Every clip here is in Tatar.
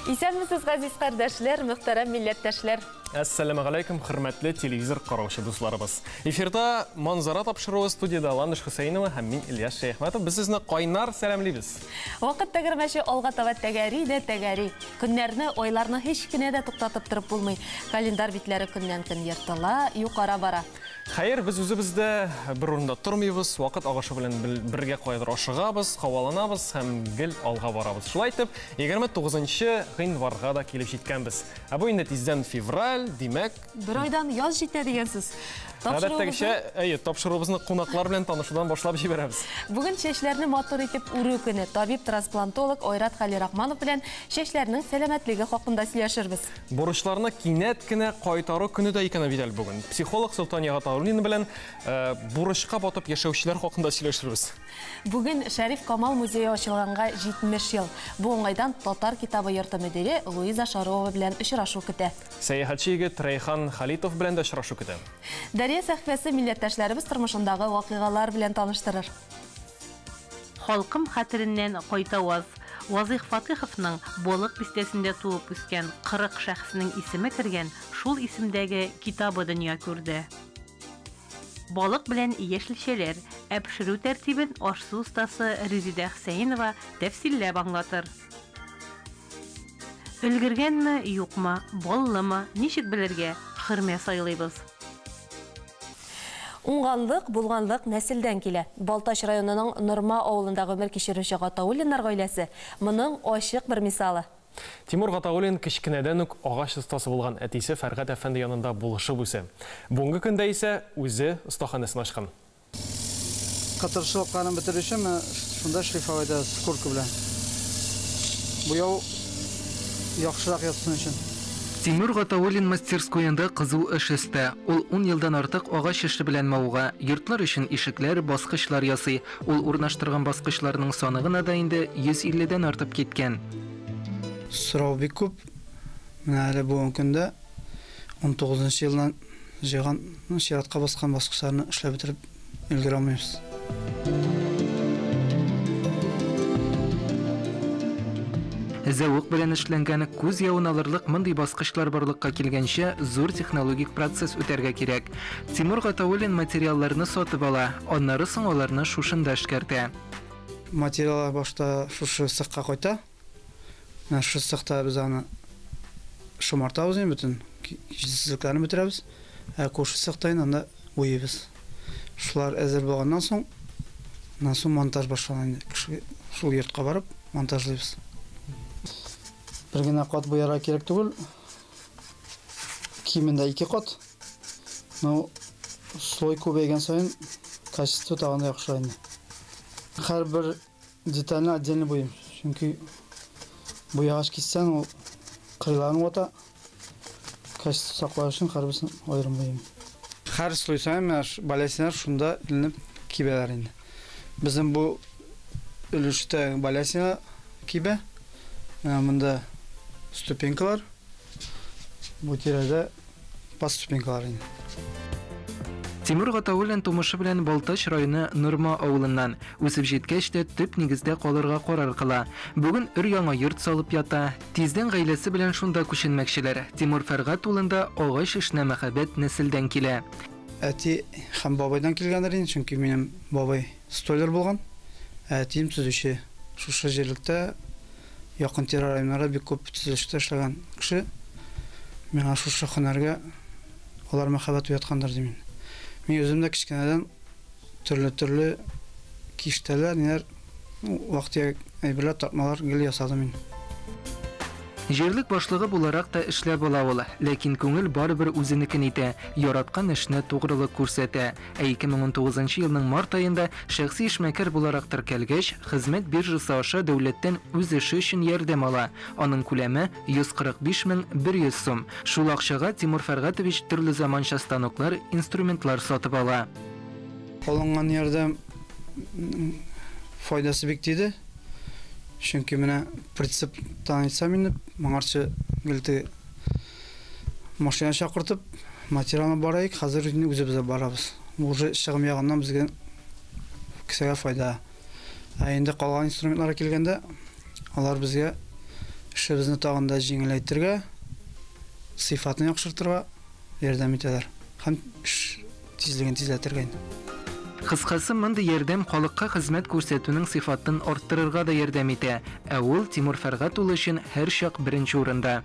Исәнмесез, газиз кардәшләр, мөхтәрәм милләттәшләр. Әссәламегаләйкүм, хөрмәтле телевизор караучы дусларыбыз. Эфирда Манзара тапшыруы, студиядә Ландыш Хөсәенова һәм мин, Ильяс Шәяхмәтов. Без сезне кайнар сәламлибез. Вакыт тәгәрмәче алга таба тәгәри дә тәгәри. Көннәрне, айларны һич кенә дә туктатып торып булмый. Календарь битләре көннән-көн ертыла, юкара бара. Хәер, без үзебез дә бер урында тормыйбыз, вакыт агышы белән бергә каядыр ашыгабыз, кабаланабыз һәм гел алга барабыз. Шулай итеп, 29 гыйнварга да килеп җиткәнбез. Ә бу инде тиздән февраль, димәк, бер айдан яз җитә дигән сүз. Гадәттәгечә, әйе, тапшыруыбызны кунаклар белән танышудан башлап җибәрәбез. Бүген чәчләрне матур итеп үрү көне. Табиб-трансплантолог Айрат Хәлирахманов белән чәчләрнең сәламәтлеге хакында сөйләшербез. Бурычларны кинәт кенә кайтару көне дә икән бит әле бүген. Психолог Солтания Гатауллина белән бурычка батып яшәүчеләр хакында сөйләшербез. Бүген Шәриф Камал музее ачылганга 70 ел. Бу уңайдан Татар китабы йорты мөдире Луиза Шарова белән очрашу көтә. Сәяхәтче егет Рәйхан Халитов белән дә очрашу көтә. Дәрья сәхифәсе милләттәшләребез тормышындагы вакыйгалар белән таныштырыр. Халкым хәтереннән кайтаваз. Вазыйх Фатыйховның Балык бистәсендә туып үскән 40 шәхеснең исеме кергән шул исемдәге китабы дөнья күрде. Балык белән яшелчәләр, ә пешерү тәртибен аш-су остасы Резидә Хөсәенова тәфсилләп аңлатыр. Өлгергәнме, юкмы, баллымы, ничек белергә, хөрмә сайлыйбыз. Уңганлык, булганлык нәселдән килә. Балтач районының Норма авылында гомер кичерүче Гатауллиннар гаиләсе моның ачык бер мисалы. Тимур Гатауллин кечкенәдән үк агач остасы булган әтисе Фәргать әфәнде янында булышып үсә. Бүгенге көндә исә үзе остаханәсен ачкан. Кытыршылыкларын бетерү өчен шунда шлифовать итәбез шкурка белән. Буяу яхшырак ятсын өчен. Тимур Гатауллин мастерскоенда кызу эш өстә. Ул 10 елдан артык агач эше белән мавыга. Йортлар өчен ишекләр, баскычлар ясый. Ул урнаштырган баскычларның саны гына да инде 150дән артып киткән. Сорау бик күп. Менә әле бүгенге көндә 19 елдан җыйган, чиратка баскан баскычларны эшләп бетереп өлгерә алмыйбыз. Зәвык белән эшләнгән, күз явын алырлык мондый баскычлар барлыкка килгәнче, зур технологик процесс үтәргә кирәк. Тимур Гатауллин материалларны сатып ала, аннары соң аларны шушында эшкәртә. Материаллар башта шушы цехка кайта. Менә шушы цехта без аны шомартабыз инде, бөтен җитешсезлекләрне бетерәбез. Ә күрше цехта инде анда буйыйбыз. Шулар әзер булганнан соң, аннан соң монтаж башлана инде. Кеше шул йортка барып монтажлыйбыз. Бер генә кат буярга кирәк түгел. Кимендә 2 кат. Но слой күбәйгән саен качество тагын да яхшыра инде. Һәрбер детальне отдельно буйыйм. Чөнки буягач киссәң, ул кырыйларын вата. Качество саклар өчен һәрберсен аерым буйыйм. Һәр слой саен менә балясиннар шунда эленеп кибәләр инде. Безнең бу өлештә балясина кибә. Менә монда ступенькалар. Бу тирәдә по ступенькалар инде. Тимур Гатауллин тумышы белән Балтач районы Норма авылыннан. Үсеп җиткәч тә төп нигездә калырга карар кыла. Бүген өр-яңа йорт салып ята. Тиздән гаиләсе белән шунда күченмәкчеләр. Тимур Фәргать улында агач эшенә мәхәббәт нәселдән килә. Әти һәм бабайдан килгәндер инде, чөнки минем бабай столяр булган, ә әтием төзүче. Шушы җирлектә якын тирә районнарда бик күп төзелештә эшләгән кеше. Миңа шушы һөнәргә алар мәхәббәт уяткандыр дим. Мин үзем дә кечкенәдән төрле-төрле киштәләр, ниләр, вак-төяк әйберләр, тартмалар гел ясадым мин. Җирлек башлыгы буларак та эшләп ала ул, ләкин күңел барыбер үзенекен итә, яраткан эшне тугрылык күрсәтә. Ә 2019 елның март аенда шәхси эшмәкәр буларак теркәлгәч, хезмәт биржасы аша дәүләттән үз эше өчен ярдәм ала. Аның күләме 145 100 сум. Шул акчага Тимур Фәргатович төрле заманча станоклар, инструментлар сатып ала. Алынган ярдәм файдасы бик тиде. Чөнки менә прицептан әйтсәм инде, моңарчы гел теге машина чакыртып, материалны барайык, хәзер инде үзебез дә барабыз. Бу уже чыгым ягыннан безгә кесәгә файда. Ә инде калган инструментларга килгәндә, алар безгә Эшебезне тагын да җиңеләйтергә, сыйфатын яхшыртырга ярдәм итәләр һәм эш тизлеген тизләтергә инде. Кыскасы, мондый ярдәм халыкка хезмәт күрсәтүнең сыйфатын арттырырга да ярдәм итә. Ә ул Тимур Фәргать улы өчен һәрчак беренче урында.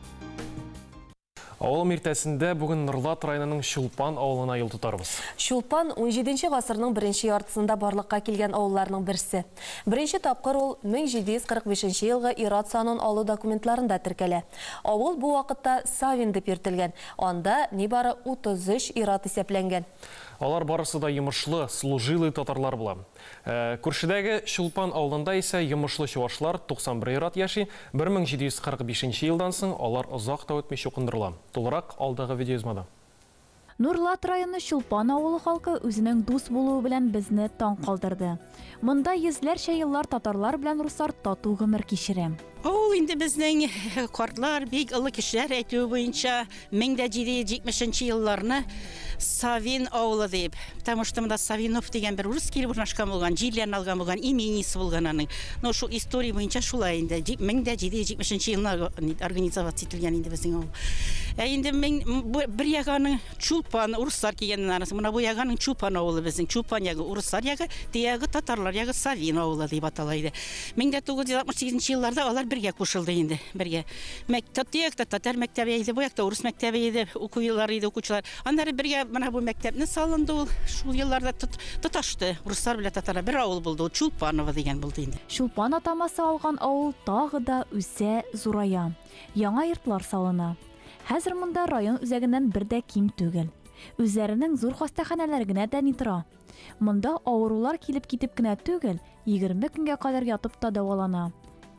Авылым иртәсендә бүген Нурлат районының Чулпан авылына юл тотарбыз. Чулпан 17 гасырның беренче яртысында барлыкка килгән авылларның берсе. Беренче тапкыр ул 1745 елгы ир-ат санын алу документларында теркәлә. Авыл бу вакытта Савин дип йөртелгән. Анда нибары 33 ир-ат исәпләнгән. Алар барысы да йомышлы, служилый татарлар була. Күршедәге Чулпан авылында исә йомышлы чувашлар 91 ир-ат яши. 1745 елдан соң алар озак та үтми чукындырыла. Тулырак алдагы видеоязмада. Нурлат районы Чулпан авылы халкы үзенең дус булуы белән безне таң калдырды. Монда йөзләрчә еллар татарлар белән руслар тату гомер кичерә. Авыл инде безнең картлар, бик олы кешеләр әйтүе буенча 1770 елларны Савин авылы дип. Потому что монда Савинов дигән бер урыс килеп урнашкан булган, җирләрен алган булган, имениесе булган аның. Но шул история буенча шулай инде 1770 елны организоваться ителгән инде безнең авыл. Ә инде бер ягы аның Чулпан, урыслар килгәннән арасы. Менә бу ягы аның Чулпан авылы безнең. Чулпан ягы урыслар ягы, теге татарлар ягы Савин авылы дип атала иде. 1968 елларда алар бергә кушылды инде, бергә. Мәктәп якта татар мәктәбе иде, бу якта урыс мәктәбе иде, уку еллары иде укучылар. Аннары бергә менә бу мәктәпне салынды ул. Шул елларда тоташты. Урыслар белән татарлар бер авыл булды, ул Чулпаново дигән булды инде. Чулпан атамасы алган авыл тагы да үсә, зурая. Яңа йортлар салына. Хәзер монда район үзәгеннән бер дә ким түгел. Үзләренең зур хастаханәләре генә дә ни тора. Монда авырулар килеп китеп кенә түгел, 20 көнгә кадәр ятып та дәвалана.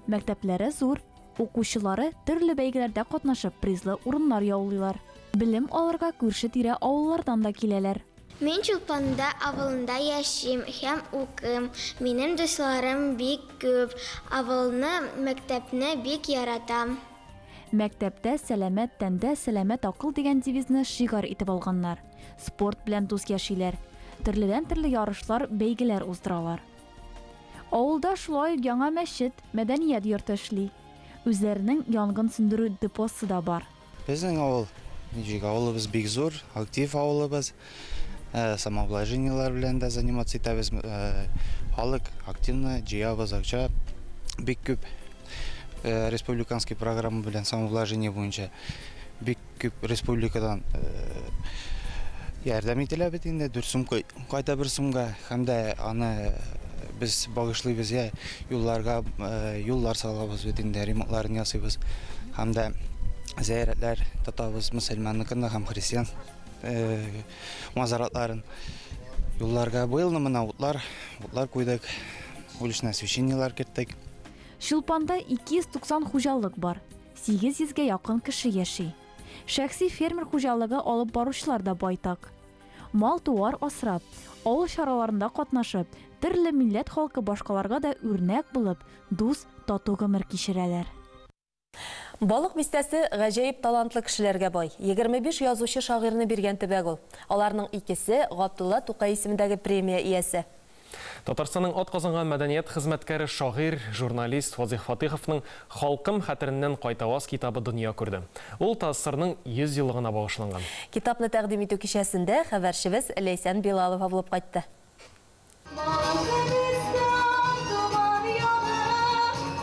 Мәктәпләре зур, укучылары төрле бәйгеләрдә катнашып призлы урыннар яулыйлар. Белем алырга күрше-тирә авыллардан да киләләр. Мин Чулпанда авылында яшим һәм укыйм. Минем дусларым бик күп. Авылны, мәктәпне бик яратам. Мәктәптә сәламәт тәндә сәламәт акыл дигән девизны шигарь итеп алганнар. Спорт белән дус яшиләр. Төрледән-төрле ярышлар, бәйгеләр уздыралар. Авылда шулай ук яңа мәчет, мәдәният йорты эшли. Үзләренең янгын сүндерү депосы да бар. Безнең авыл, ничек, авылыбыз бик зур, актив авылыбыз. Самообложениелар белән дә заниматься итәбез. Халык активно җыябыз акча бик күп. Республиканский программа белән самообложение буенча бик күп республикадан ярдәм ителә бит инде, 4 сум кайта 1 сумга, һәм дә аны без багышлыйбыз, я юлларга, юллар салабыз бит инде, ремонтларын ясыйбыз, һәм дә зәярәтләр тотабыз мөселманныкын һәм христиан мазаратларын. Юлларга быелны менә утлар куйдык, уличное освещениелар керттек. Чулпанда 290 хуҗалык бар, 800гә якын кеше яши. Шәхси фермер хуҗалыгы алып баручылар да байтак. Мал-туар асрап, авыл чараларында катнашып, төрле милләт халкы башкаларга да үрнәк булып, дус, тату гомер кичерәләр. Балык бистәсе гаҗәеп талантлы кешеләргә бай. 25 язучы шагыйрьне биргән төбәк ул. Аларның икесе Габдулла Тукай исемендәге премия иясе. Татарстанның атказанган мәдәният хезмәткәре, шагыйрь, журналист Вазих Фатыйховның «Халкым хәтереннән кайтаваз» китабы дөнья күрде. Ул ТАССРның 100 еллыгына багышланган. Китапны тәкъдим итү кичәсендә хәбәрчебез Ләйсән Билалова булып кайтты.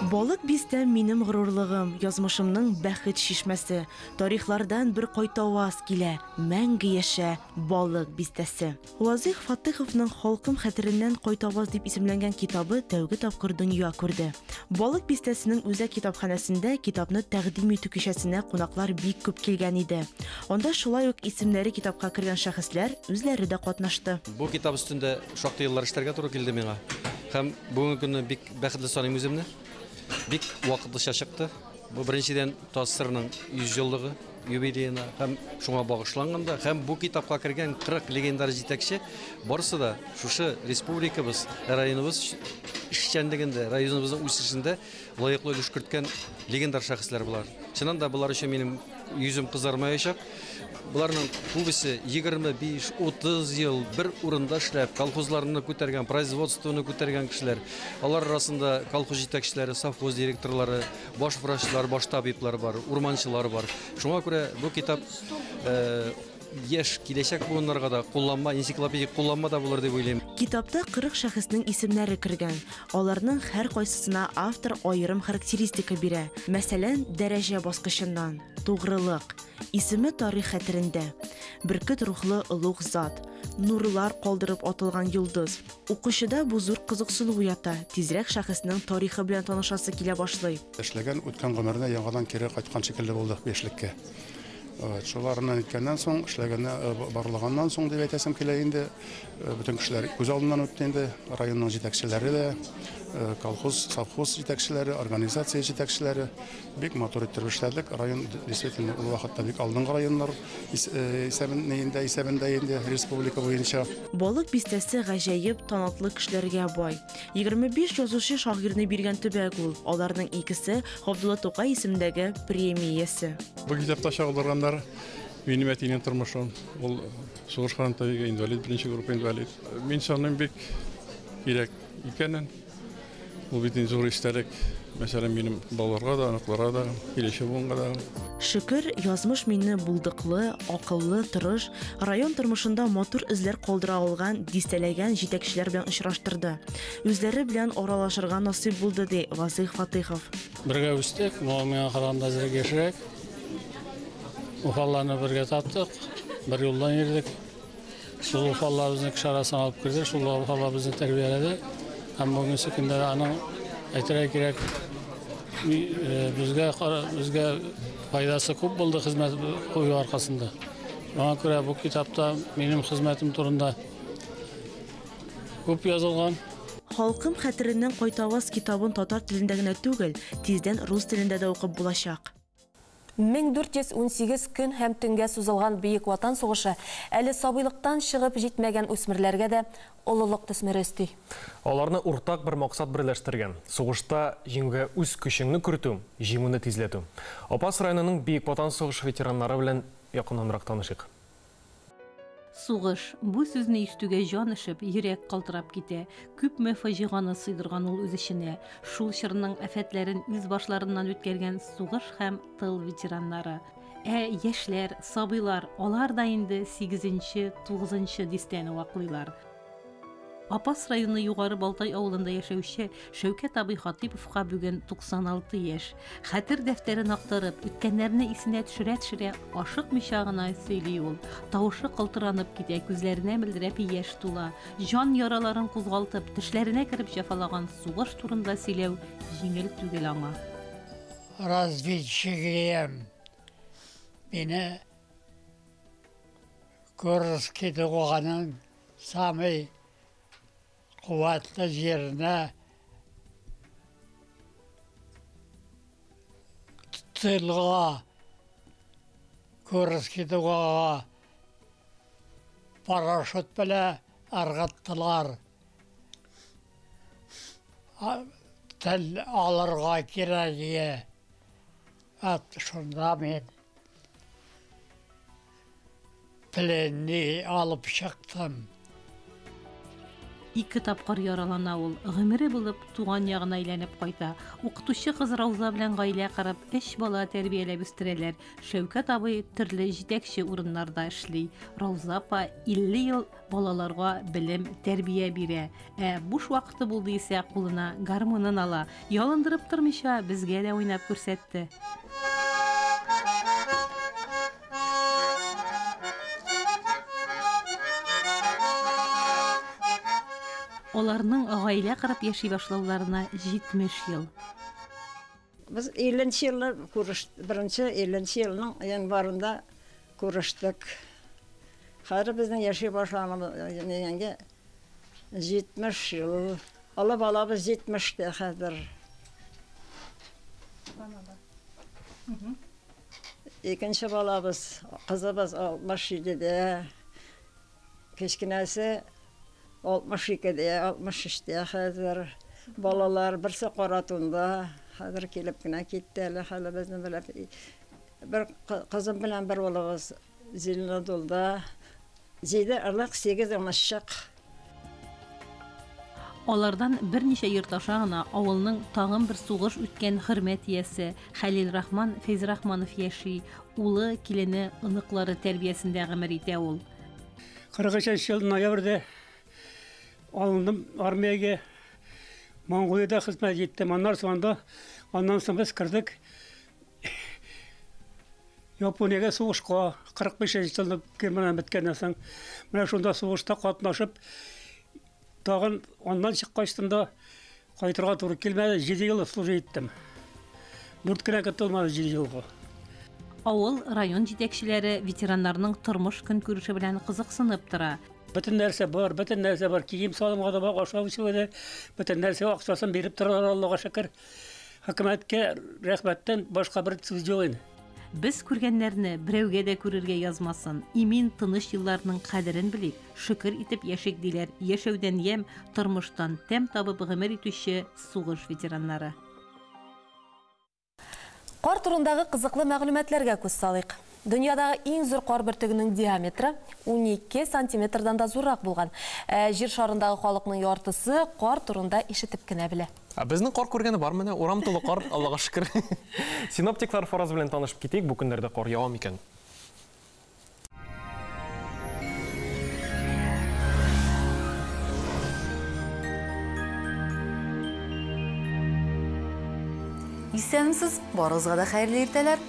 Балык бистәм минем горурлыгым, язмышымның бәхет чишмәсе. Тарихлардан бер кайтаваз килә, мәңге яшә Балык бистәсе. Вазих Фатыйховның «Халкым хәтереннән кайтаваз» дип исемләнгән китабы тәүге тапкыр дөнья күрде. Балык бистәсенең үзәк китапханәсендә китапны тәкъдим итү кичәсенә кунаклар бик күп килгән иде. Анда шулай ук исемнәре китапка кергән шәхесләр үзләре дә катнашты. Бу китап өстендә шактый еллар эшләргә туры килде миңа. Һәм бүгенге көнне бик бәхетле саныйм үземне. Бик вакытлыча чыкты. Бу беренчедән ТАССРның 100 еллыгы юбилеена һәм шуңа багышланганда, һәм бу китапка кергән 40 легендар җитәкче барысы да шушы республикабыз, районыбыз эшчәнлегендә, районыбызның үсешендә лаеклы өлеш керткән легендар шәхесләр булар. Чыннан да булар өчен минем йөзем кызармаячак. Боларның күбесе 25-30 ел бер урында эшләп, колхозларны күтәргән, производствоны күтәргән кешеләр. Алар арасында колхоз җитәкчеләре, совхоз директорлары, баш врачлар, баш табиблар бар, урманчылар бар. Шуңа күрә бу китап яшь киләчәк буыннарга да кулланма, энциклопедик кулланма да булыр дип уйлыйм. Китапта 40 шәхеснең исемнәре кергән. Аларның һәркайсысына автор аерым характеристика бирә. Мәсәлән, дәрәҗә баскычыннан, тугрылык, исеме тарих хәтерендә, бөркет рухлы олуг зат, нурлар калдырып атылган йолдыз. Укучыда бу зур кызыксыну уята, тизрәк шәхеснең тарихы белән танышасы килә башлый. Эшләгән үткән гомеренә яңадан кире кайткан шикелле булды яшьлеккә. Шуларыннан иткәннән соң, эшләгәнне барлаганнан соң дип әйтәсем килә инде. Бөтен кешеләр күз алдыннан үтте инде. Районның җитәкчеләре дә, колхоз, совхоз җитәкчеләре, организация җитәкчеләре бик матур иттереп эшләдек. Район действительно ул вакытта бик алдынгы районнар исәбендә инде республика буенча. Балык бистәсе гаҗәеп танытлы кешеләргә бай. 25 язучы шагыйрьне биргән төбәк ул. Аларның икесе Габдулла Тукай исемендәге премия иясе. Бу китапта чагылдырганнар минем әтинең тормышын. Ул сугыш фронтовигы, инвалид, беренче группа инвалид. Мин саныйм бик кирәк икәнен. Ул бит инде зур истәлек. Мәсәлән, минем балаларга да, оныкларга да, киләчәк буынга да. Шөкер, язмыш мине булдыклы, акыллы, тырыш, район тормышында матур эзләр калдыра алган дистәләгән җитәкчеләр белән очраштырды. Үзләре белән аралашырга насыйп булды, ди Вазыйх Фатыйхов. Бергә үстек, миңа караганда әзрәк яшьрәк. Уфалларны бергә таптык, бер юлдан йөрдек. Шул уфаллар безне кеше арасына алып керде, шул уфаллар безне тәрбияләде. Һәм бүгенге көндә аның әйтергә кирәк, безгә файдасы күп булды хезмәт кую аркасында. Шуңа күрә бу китапта минем хезмәтем турында күп язылган. Халкым хәтереннән кайтаваз китабын татар телендә генә түгел, тиздән рус телендә дә укып булачак. 1418 көн һәм төнгә сузылган Бөек Ватан сугышы әле сабыйлыктан чыгып җитмәгән үсмерләргә дә олылык төсмере өсти. Аларны уртак бер максат берләштергән. Сугышта җиңүгә үз көчеңне кертү, җиңүне тизләтү. Апас районының Бөек Ватан сугышы ветераннары белән якыннанрак танышыйк. Сугыш. Бу сүзне ишетүгә җан өшеп, йөрәк калтырап китә. Күпме фаҗиганы сыйдырган ул үз эченә. Шул чорның афәтләрен үз башларыннан үткәргән сугыш һәм тыл ветераннары. Ә яшьләр, сабыйлар, алар да инде 8-нче, 9-нчы дистәне ваклыйлар. Апас районы Югары Балтай авылында яшәүче Шәүкәт абый Хатиповка бүген 96 яшь. Хәтер дәфтәрен актарып, үткәннәрне исенә төшерә-төшерә ашыкмыйча гына сөйли ул. Тавышы калтыранып китә, күзләренә мөлдерәп яшь тула. Җан яраларын кузгалтып, тешләренә кереп җәфалаган сугыш турында сөйләү җиңел түгел аңа. Разведчигем мине Курский дуганың самый куәтле җиренә тылга, Курский дугага парашют белән ыргыттылар. Тел алырга кирәк иде. Шунда мин пленны алып чыктым. Ике тапкыр яралана ул, гомере булып туган ягына әйләнеп кайта. Укытучы кыз Рауза белән гаилә корып, өч бала тәрбияләп үстерәләр. Шәүкәт абый төрле җитәкче урыннарда эшли. Рауза апа 50 ел балаларга белем, тәрбия бирә. Ә буш вакыты булды исә кулына гармунын ала. Ялындырып тормыйча безгә дә уйнап күрсәтте. Аларның гаилә корып яши башлауларына 70 ел. Без 50 елны күрештек, беренче 50 елның январында күрештек. Хәзер безнең яши башлаганга 70 ел. Олы балабыз 70-тә хәзер. Икенче балабыз, кызыбыз 67-дә, кечкенәсе 62-дә, 63-тә хәзер. Балалар берсе Каратунда, хәзер килеп кенә китте әле, хәлебезне белеп. Бер кызым белән бер улыбыз Зеленодолда. 7 онык, 8 оныкчык. Алардан берничә йорт аша гына авылның тагын бер сугыш үткән хөрмәт иясе Хәлилрахман Фәйзрахманов яши. Улы, килене, оныклары тәрбиясендә гомер итә ул. 43 ел ноябрьдә алындым армиягә. Монголиядә хезмәт иттем. Аннан соң анда, аннан соң без кердек Япониягә сугышка. 45 елны Германия беткәннән соң. Менә шунда сугышта катнашып, тагын аннан чыккачтын да кайтырга туры килмәде. 7 ел служить иттем. 4 кенә көн тулмады 7 елга. Авыл, район җитәкчеләре ветераннарның тормыш-көнкүреше белән кызыксынып тора. Бөтен нәрсә бар, бөтен нәрсә бар. Кием-салымга да бар, ашау-эчүгә дә, бөтен нәрсә акчасын биреп торалар, Аллага шөкер. Хөкүмәткә рәхмәттән башка бер сүз юк инде. Без күргәннәрне берәүгә дә күрергә язмасын. Имин, тыныч елларның кадерен белик, шөкер итеп яшик, диләр яшәүдән ямь, тормыштан тәм табып гомер итүче сугыш ветераннары. Кар турындагы кызыклы мәгълүматларга күз салыйк. Дөньядагы иң зур кар бөртегенең диаметры 12 сантиметрдан да зуррак булган. Ә җир шарындагы халыкның яртысы кар турында ишетеп кенә белә. Ә безнең кар күргәне бар менә, урам тулы кар, Аллага шөкер. Синоптиклар фаразы белән танышып китик, бу көннәрдә кар ява микән? Исәнмесез, барыгызга да хәерле иртәләр.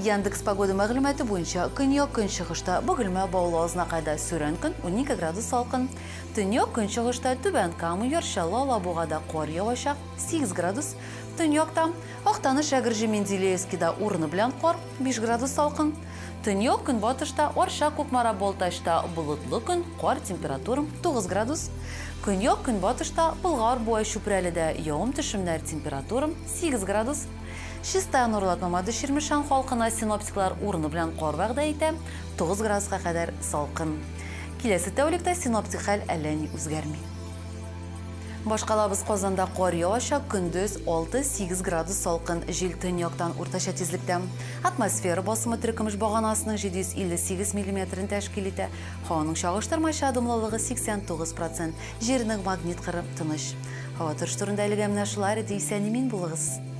Яндекс Погода мәгълүматы буенча көньяк-көнчыгышта Бөгелмә, Баулы, Азнакайда сүрән көн, 12 градус салкын. Төньяк-көнчыгышта Түбән Кама, Яр Чаллы, Алабугада кар явачак, 8 градус. Төньякта Актаныш, Әгерҗе, Менделеевскида урыны белән кар, 5 градус салкын. Төньяк-көнбатышта Арча, Кукмара, Балтачта болытлы көн, кар, температура 9 градус. Көньяк-көнбатышта Болгар, Буа, Чүпрәледә явым-төшемнәр, температура 8 градус. Чистай, Нурлат, Мамадыш, Чирмешән халкына синоптиклар урыны белән кар вәгъдә итә, 9 градуска кадәр салкын. Киләсе тәүлектә синоптик хәл әллә ни үзгәрми. Башкалабыз Казанда кар явачак, көндез 6-8 градус салкын, җил төньяктан уртача тизлектә. Атмосфера басымы теркемеш баганасының 758 миллиметрын тәшкил итә. Һаваның чагыштырмача дымлылыгы 89%, җирнең магнит кыры тыныч. Һава торышы турында әлегә менә шулар иде, исән-имин булыгыз.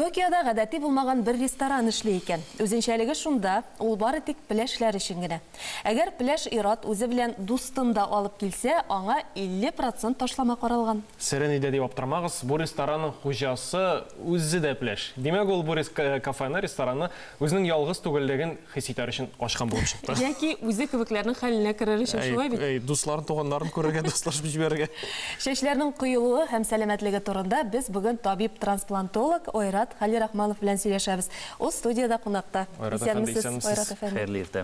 Токиода гадәти булмаган бер ресторан эшли икән. Үзенчәлеге шунда, ул бары тик пеләшләр өчен генә. Әгәр пеләш ир-ат үзе белән дустын да алып килсә, аңа 50% ташлама каралган. Сере нидә дип аптырамагыз, бу ресторанның хуҗасы үзе дә пеләш. Димәк, ул бу кафены, ресторанны үзенең ялгыз түгеллеген хис итәр өчен ачкан булып чыкты. Яки үзе кебекләрнең хәленә керер өчен, шулай бит? Әй, дусларын, туганнарын күрергә, дуслашып җибәрергә. Чәчләрнең коелуы һәм сәламәтлеге турында без бүген табиб-трансплантолог Айрат Халирахманов белән сөйләшәбез. Ул студиядә кунакта. Айрат әфәнде, Исәнмесез, Айрат әфәнде. Хәерле иртә.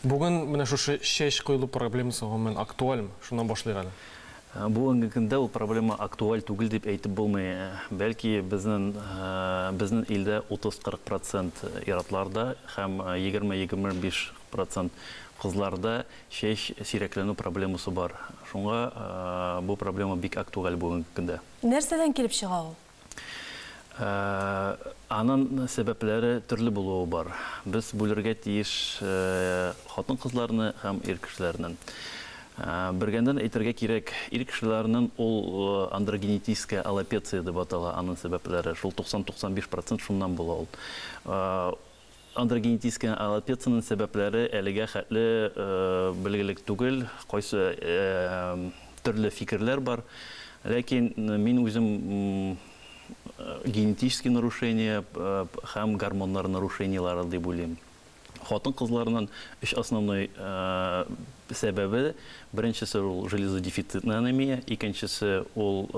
Бүген менә шушы чәч коелу проблемасы гомумән актуальме? Шуннан башлыйк әле. Бүгенге көндә ул проблема актуаль түгел дип әйтеп булмый. Бәлки безнең илдә утыз-кырык процент ир-атларда һәм егерме-егерме биш процент кызларда чәч сирәкләнү проблемасы бар. Шуңа бу проблема бик актуаль бүгенге көндә. Нәрсәдән килеп чыга ул? Аның сәбәпләре төрле булуы бар. Без бүлергә тиеш хатын-кызларны һәм ир кешеләрне. Бергәндән әйтергә кирәк, ир кешеләрнең ул андрогенетическая алопеция дип атала аның сәбәпләре. Шул туксан-туксан биш процент шуннан була ул. Андрогенетическая алопециянең сәбәпләре әлегә хәтле билгеле түгел, кайсы төрле фикерләр бар. Ләкин мин үзем генетические нарушения һәм гормоннар нарушениелары дип уйлыйм. Хатын-кызларның өч основной сәбәбе: беренчесе ул железодефицитная анемия, икенчесе ул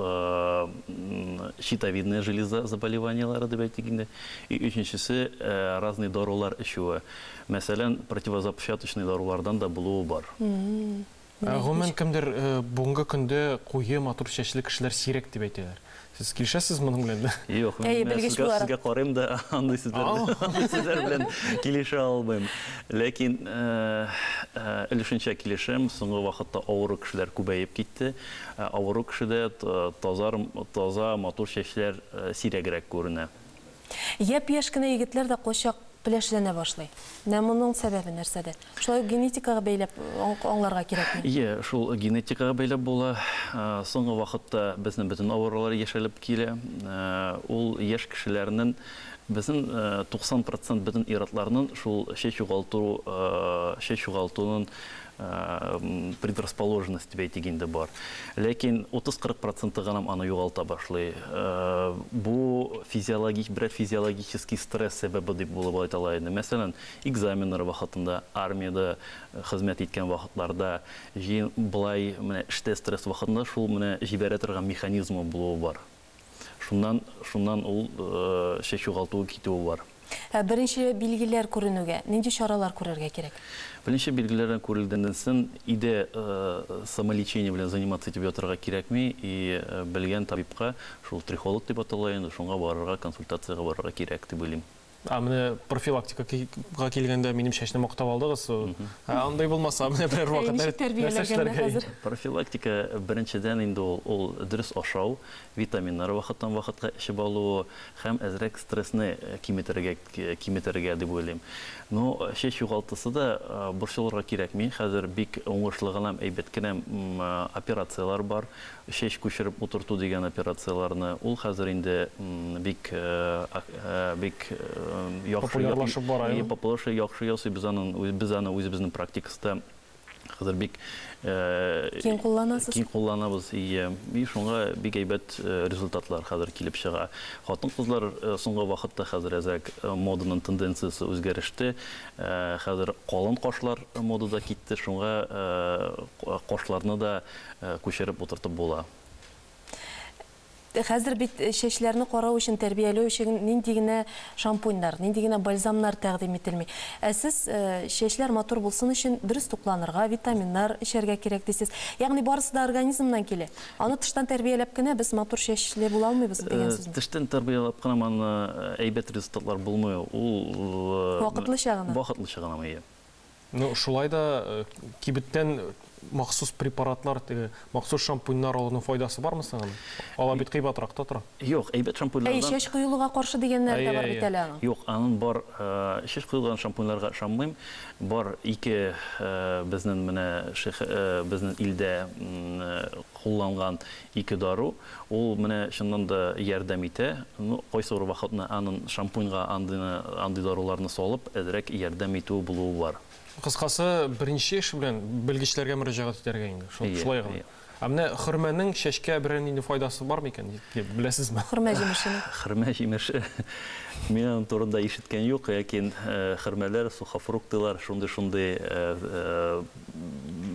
щитовидная железа заболеваниелары дип әйтик инде, и өченчесе разные дарулар эчүе. Мәсәлән, противозапчаточный дарулардан да булуы бар. Гомумән, кемдер бүгенге көндә куе матур чәчле кешеләр сирәк дип әйтәләр. Сез килешәсез моның белән? Юк, Әйе, мин белгеч буларак. сезгә карыйм да, андый сүзләр белән килешә алмыйм. Ләкин Өлешенчә килешәм, соңгы вакытта авыру кешеләр күбәеп китте. Авыру кешедә таза, матур чәчләр сирәгрәк күренә. Япь-яшь кенә егетләр дә кайчак пеләшләнә башлый. Менә моның сәбәбе нәрсәдә? Шулай ук генетикага бәйләп аңларга кирәкме? Ие, шул генетикага бәйләп була. Соңгы вакытта безнең бөтен авырулар яшәлеп килә. Ул яшь кешеләрнең безнең 90 процент бөтен ир-атларның шул чәч югалту, чәч югалтуның предрасположенность дип әйтик инде бар. Ләкин 30-40 проценты гына аны югалта башлый. Бу физиологик, берәр физиологический стресс сәбәбе дип булып әйтә ала инде. Мәсәлән, экзаменнар вакытында, армиядә хезмәт иткән вакытларда, җыен былай менә эштә стресс вакытында шул менә җибәрә торган механизмы булуы бар. Шуннан, шуннан ул чәч югалтуы китүе бар. Ә беренче билгеләр күренүгә нинди чаралар күрергә кирәк? Беренче билгеләрдән күрелгәннән соң өйдә самолечение белән заниматься итеп ятырга кирәкми, и белгән табибка, шул трихолог дип атала инде, шуңа барырга, консультациягә барырга кирәк дип уйлыйм. Ә менә профилактикага килгәндә минем чәчне мактап алдыгыз. Ә андый булмаса, менә берәр вакыт нәрсә эшләргә? Профилактика беренчедән инде ул дөрес ашау, витаминнар вакыттан вакытка эчеп алуы һәм әзрәк стрессны киметергә, киметергә дип уйлыйм. Но чәч югалтысы да борчылырга кирәкми. Хәзер бик уңышлы гына, әйбәт кенә операцияләр бар. Чәч күчереп утырту дигән операцияләрне ул хәзер инде бик бик яхшы популярлашып бара. Популярлаша, яхшы ясый. Без аны без аны үзебезнең практикасында хәзер бик киң кулланасыз. Киң кулланабыз. И шуңа бик әйбәт результатлар хәзер килеп чыга. Хатын-кызлар соңгы вакытта хәзер әзрәк моданың тенденциясе үзгәреште. Хәзер калын кашлар модада китте, шуңа кашларны да күчереп утыртып була. Хәзер бит чәчләрне карау өчен, тәрбияләү өчен нинди генә шампуньнар, нинди генә бальзамнар тәкъдим ителми. Ә сез чәчләр матур булсын өчен дөрес тукланырга, витаминнар эчәргә кирәк дисез. Ягъни барысы да организмнан килә. Аны тыштан тәрбияләп кенә без матур чәчле була алмыйбыз дигән сүзме? Тыштан тәрбияләп кенә аны әйбәт результатлар булмый. Ул вакытлыча гына. Вакытлыча гына, әйе. Ну, шулай да кибеттән махсус препаратлар, махсус шампуньнар алуның файдасы бармы соң аның? Алар бит кыйбатрак та тора. Юк, әйбәт шампуньлардан. Әй, чәч коелуга каршы дигәннәр дә бар бит әле аның. Юк, аның бар, чәч коелган шампуньларга ышанмыйм. Бар ике безнең менә безнең илдә кулланган ике дару. Ул менә чыннан да ярдәм итә. Ну, кайсы бер вакытны аның шампуньга андый даруларны салып, әзрәк ярдәм итүе булуы бар. Кыскасы, беренче эш белән белгечләргә мөрәҗәгать итәргә инде. Шулай гына. Ә менә хөрмәнең чәчкә берәр нинди файдасы бар микән, беләсезме? Хөрмә җимешенең. Хөрмә җимеше. Мин аның турында ишеткән юк, ләкин хөрмәләр, сухофруктылар, шундый-шундый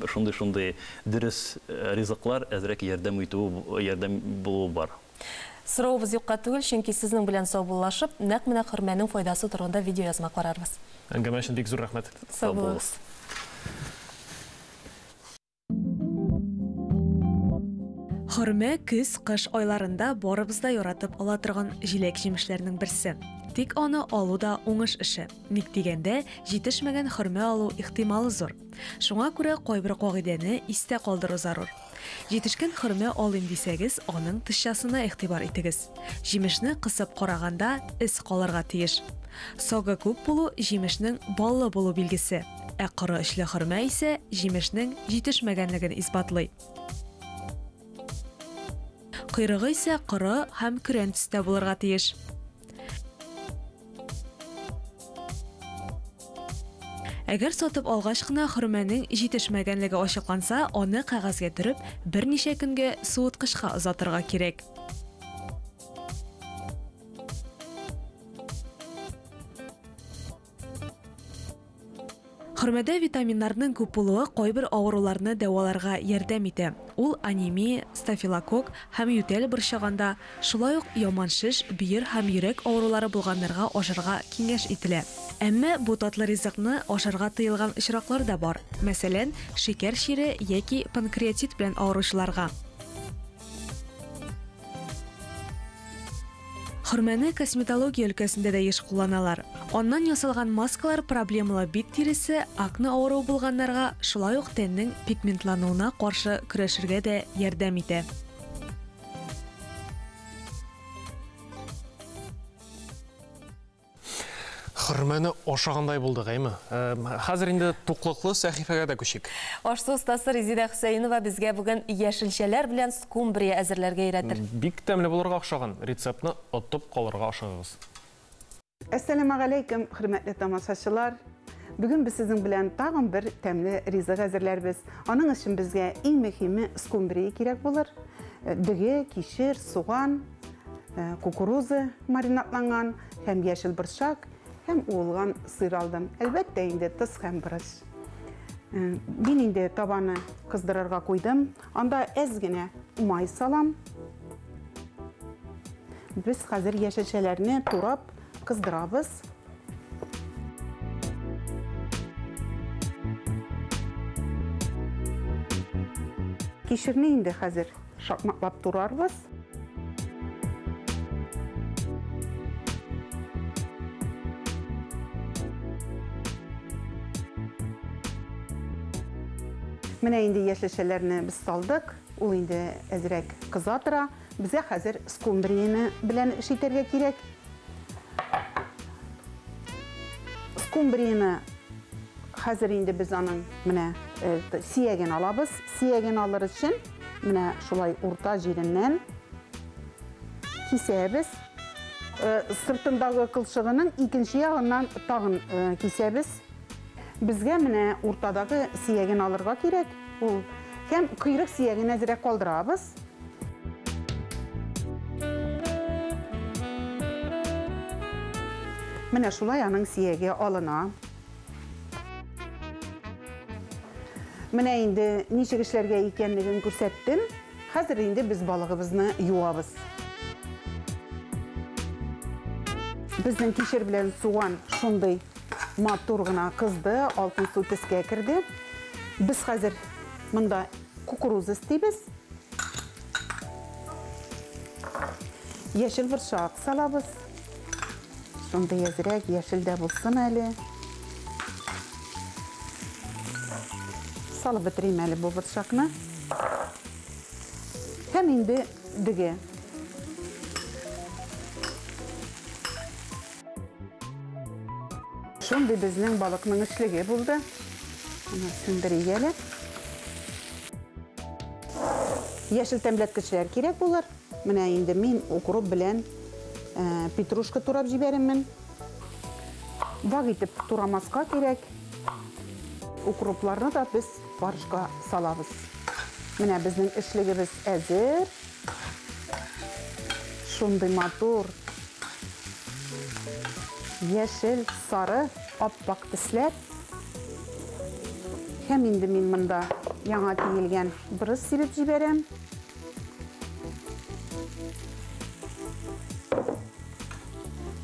шундый-шундый дөрес ризыклар әзрәк ярдәм итүе, ярдәм булуы бар. Соравыбыз юкка түгел, чөнки сезнең белән саубуллашып, нәкъ менә хөрмәнең файдасы турында видеоязма карарбыз. Әңгәмә өчен бик зур рәхмәт. Сау булыгыз. Хөрмә көз-кыш айларында барыбыз да яратып ала торган җиләк-җимешләрнең берсе. Тик аны алу да уңыш эше. Ник дигәндә, җитешмәгән хөрмә алу ихтималы зур. Шуңа күрә кайбер кагыйдәне истә калдыру зарур. Җитешкән хөрмә алыйм дисәгез, аның тышчасына игътибар итегез. Җимешне кысып караганда эз калырга тиеш. Согы күп булу җимешнең баллы булу билгесе, ә коры эчле хөрмә исә җимешнең җитешмәгәнлеген исбатлый. Койрыгы исә коры һәм көрән төстә булырга тиеш. Әгәр сатып алгач кына хөрмәнең җитешмәгәнлеге ачыкланса, аны кәгазьгә төреп, берничә көнгә суыткычка озатырга кирәк. Хөрмәдә витаминнарның күп булуы кайбер авыруларны дәваларга ярдәм итә. Ул анемия, стафилококк һәм ютәл борчаганда, шулай ук яман шеш, бөер һәм йөрәк авырулары булганнарга ашарга киңәш ителә. Әмма бу татлы ризыкны ашарга тыелган очраклар да бар. Мәсәлән, шикәр чире яки панкреатит белән авыручыларга. Хөрмәне косметология өлкәсендә дә еш кулланалар. Аннан ясалган маскалар проблемалы бит тиресе, акне авыруы булганнарга, шулай ук тәннең пигментлануына каршы көрәшергә дә ярдәм итә. Хөрмәне ашагандай булдык, әйме? Хәзер инде туклыклы сәхифәгә дә күчик. Аш-су остасы Резеда Хөсәенова безгә бүген яшелчәләр белән скумбрия әзерләргә өйрәтер. Бик тәмле булырга охшаган рецептны отып калырга ашыгыгыз. Әссәламегаләйкем, хөрмәтле тамашачылар. Бүген без сезнең белән тагын бер тәмле ризык әзерләрбез. Аның өчен безгә иң мөһиме скумбрия кирәк булыр. Дөге, кишер, суган, кукуруза маринадланган һәм яшел борчак һәм уылган сыр алдым. Әлбәттә инде тоз һәм борыч. Мин инде табаны кыздырырга куйдым. Анда әз генә май салам. Без хәзер яшелчәләрне турап кыздырабыз. Кишерне инде хәзер шакмаклап турарбыз. Менә инде яшелчәләрне без салдык. Ул инде әзрәк кыза тора. Безгә хәзер скумбрияне белән эш итәргә кирәк. Скумбрияне хәзер инде без аның менә сияген алабыз. Сияген алыр өчен менә шулай урта җиреннән кисәбез. Сыртындагы кылчыгының икенче ягыннан тагын кисәбез. Безгә менә уртадагы сияген алырга кирәк. Ул һәм койрык сияген әзрәк калдырабыз. Менә шулай аның сияге алына. Менә инде ничек эшләргә икәнлеген күрсәттем. Хәзер инде без балыгыбызны юабыз. Безнең кишер белән суган шундый матур гына кызды, алтынсу төскә керде. Без хәзер монда кукуруза өстибез. Яшел борчак салабыз. Шундый әзрәк яшел дә булсын әле. Салып бетерим әле бу борчакны. Һәм инде дөге. Шундый безнең балыкның эчлеге булды. Аны сүндерик әле. Яшел тәмләткечләр кирәк булыр. Менә инде мин укроп белән петрушка турап җибәрәмен. Вак итеп турамаска кирәк. Укропларны да без фаршка салабыз. Менә безнең эчлегебез әзер. Шундый матур яшел, сары, аппак төсләр. Һәм инде мин монда яңа тиелгән борыч сибеп җибәрәм.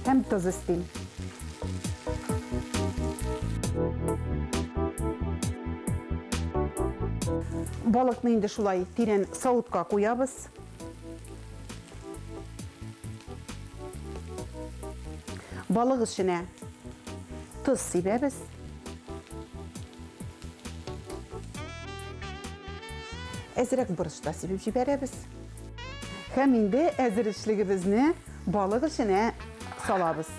Һәм тоз өстим. Балыкны инде шулай тирән савытка куябыз. Балык эченә тоз сибәбез. Әзрәк борыч та сибеп җибәрәбез. Һәм инде әзер эчлегебезне балык эченә салабыз.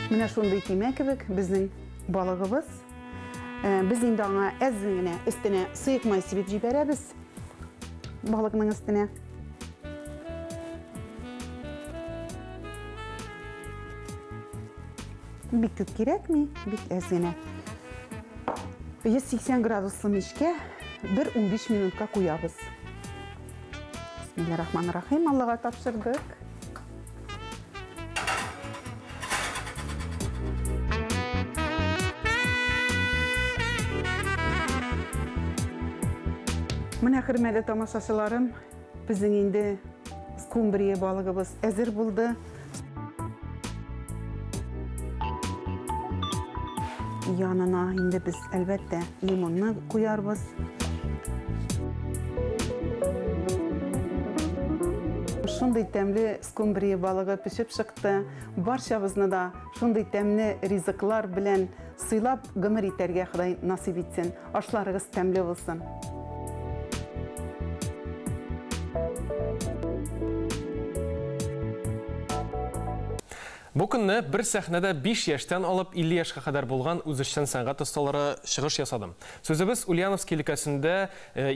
Менә шундый көймә кебек безнең балыгыбыз. Без инде аңа әз генә өстенә сыек май сибеп җибәрәбез. Балыкның өстенә. Бик күп кирәкми, бик әз генә. 180 градуслы мичкә бер 15 минутка куябыз. Бисмиллахиррахманиррахим, Аллага тапшырдык. Менә хөрмәтле тамашачыларым, безнең инде скумбрия балыгыбыз әзер булды. Янына инде без, әлбәттә, лимонны куярбыз. Шундый тәмле скумбрия балыгы пешеп чыкты. Барчабызны да шундый тәмле ризыклар белән сыйлап гомер итәргә Ходай насыйп итсен. Ашларыгыз тәмле булсын. Бу көнне бер сәхнәдә 5 яшьтән алып 50 яшькә кадәр булган үзешчән сәнгать осталары чыгыш ясады. Сүзебез Ульяновск өлкәсендә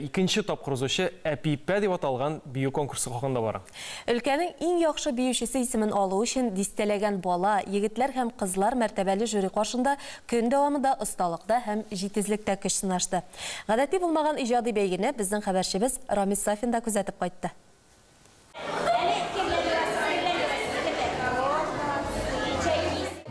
икенче тапкыр узучы Әпипә дип аталган бию конкурсы хакында бара. Өлкәнең иң яхшы биючесе исемен алу өчен дистәләгән бала, егетләр һәм кызлар мәртәбәле жюри каршында көн дәвамында осталыкта һәм җитезлектә көч сынашты. Гадәти булмаган иҗади бәйгене безнең хәбәрчебез Рамис Сафин да күзәтеп кайтты.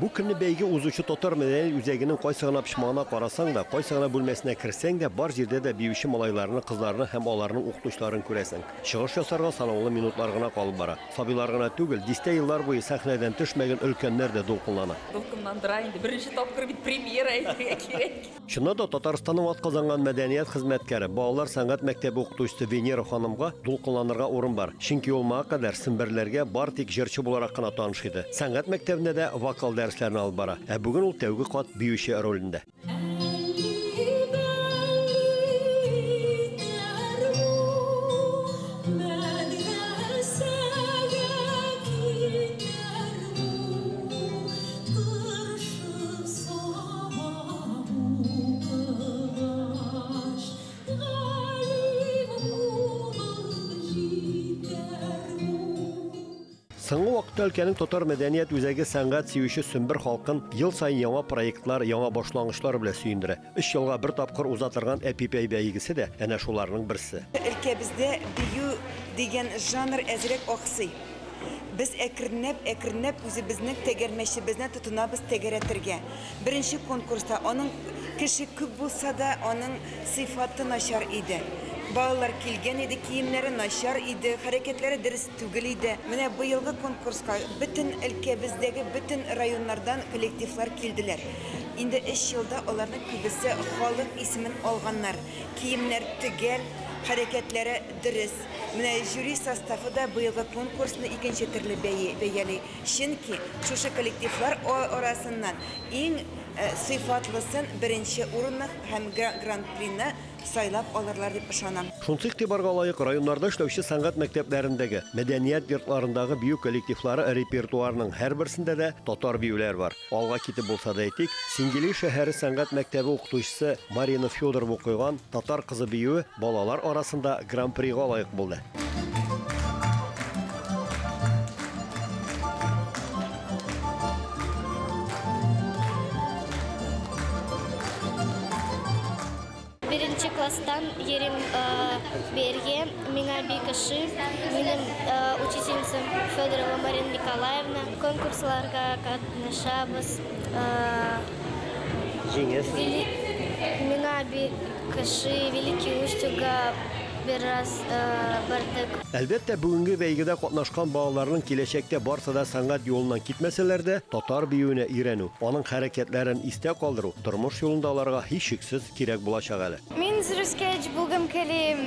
Бу көнне бәйге узучы татар мәдәният үзәгенең кайсы гына почмагына карасаң да, кайсы гына бүлмәсенә керсәң дә, бар җирдә дә биюче малайларны, кызларны һәм аларның укытучыларын күрәсең. Чыгыш ясарга санаулы минутлар гына калып бара. Сабыйлар гына түгел, дистә еллар буе сәхнәдән төшмәгән өлкәннәр дә дулкынлана. Дулкынландыра инде. Беренче тапкыр бит премьера әйтергә кирәк. Чыннан да Татарстанның атказанган мәдәният хезмәткәре, балалар сәнгать мәктәбе укытучысы Венера ханымга дулкынланырга урын бар. Чөнки ул моңа кадәр Семберләргә бар тик җырчы буларак кына таныш иде. Сәнгать мәктәбендә дә вокал дәресләрен алып бара. Ә бүген ул тәүге кат биюче ролендә. Соңгы вакытта өлкәнең татар мәдәният үзәге сәнгать сөюче Сембер халкын ел саен яңа проектлар, яңа башлангычлар белән сөендерә. 3 елга бер тапкыр уза торган Әпипә бәйгесе дә әнә шуларның берсе. Өлкәбездә бию дигән жанр әзрәк аксый. Без әкренләп үзебезнең тәгәрмәчебезне тотынабыз тәгәрәтергә. Беренче конкурста аның кеше күп булса да, аның сыйфаты начар иде. Балалар килгән иде, киемнәре начар иде, хәрәкәтләре дөрес түгел иде. Менә быелгы конкурска бөтен өлкәбездәге бөтен районнардан коллективлар килделәр. Инде 3 елда аларның күбесе халык исемен алганнар. Киемнәр төгәл, хәрәкәтләре дөрес. Менә жюри составы да быелгы конкурсны икенче төрле бәяли. Чөнки шушы коллективлар арасыннан иң сыйфатлысын беренче урынны һәм гран-прины сайлап алырлар дип ышанам. Шунсы игътибарга лаек, районнарда эшләүче сәнгать мәктәпләрендәге, мәдәният йортларындагы бию коллективлары репертуарының һәрберсендә дә татар биюләр бар. Алга китеп булса да әйтик, Сингели шәһәре сәнгать мәктәбе укытучысы Марина Федорова куйган Татар кызы биюе балалар арасында гран-прига лаек булды. Беренче класстан йөрим бергә, миңа бик ошый. Минем учительницам Федорова Марина Николаевна. Конкурсларга катнашабыз. Җиңәсез. Миңа бик ошый, Великий Устюгга бераз бардык. Әлбәттә, бүгенге бәйгедә катнашкан балаларның киләчәктә барсы да сәнгать юлыннан китмәсәләр дә, татар биюенә өйрәнү, аның хәрәкәтләрен истә калдыру тормыш юлында аларга һичшиксез кирәк булачак әле. Мин Зрускевич булгым килә,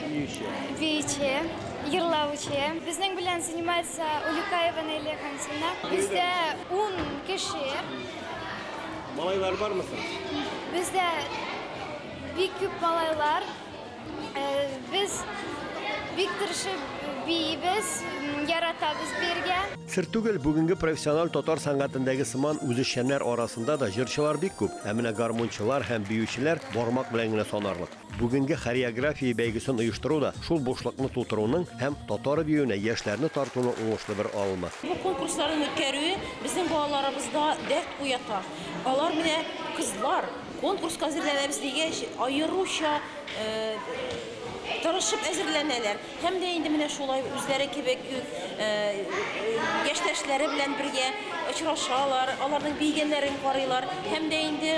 биюче, йырлаучы. Безнең белән занимается Улюкаева Наилә Хамзина. Бездә 10 кеше. Малайлар бармы соң? Бездә бик күп малайлар. Без бик тырышып биибез, яратабыз бергә. Сер түгел, бүгенге профессиональ татар сәнгатендәге сыман үзешчәннәр арасында да җырчылар бик күп. Ә менә гармунчылар һәм биючеләр бармак белән генә санарлык. Бүгенге хореография бәйгесен оештыру да шул бушлыкны тутыруның һәм татар биюенә яшьләрне тартуның уңышлы бер алымы. Бу конкурсларны үткәрүе безнең балаларыбызда дәрт уята. Алар менә кызлар конкурска әзерләнәбез дигәч, аеруча тырышып әзерләнәләр. Һәм дә инде менә шулай үзләре кебек яшьтәшләре белән бергә очрашалар, аларның биегәннәрен карыйлар. Һәм дә инде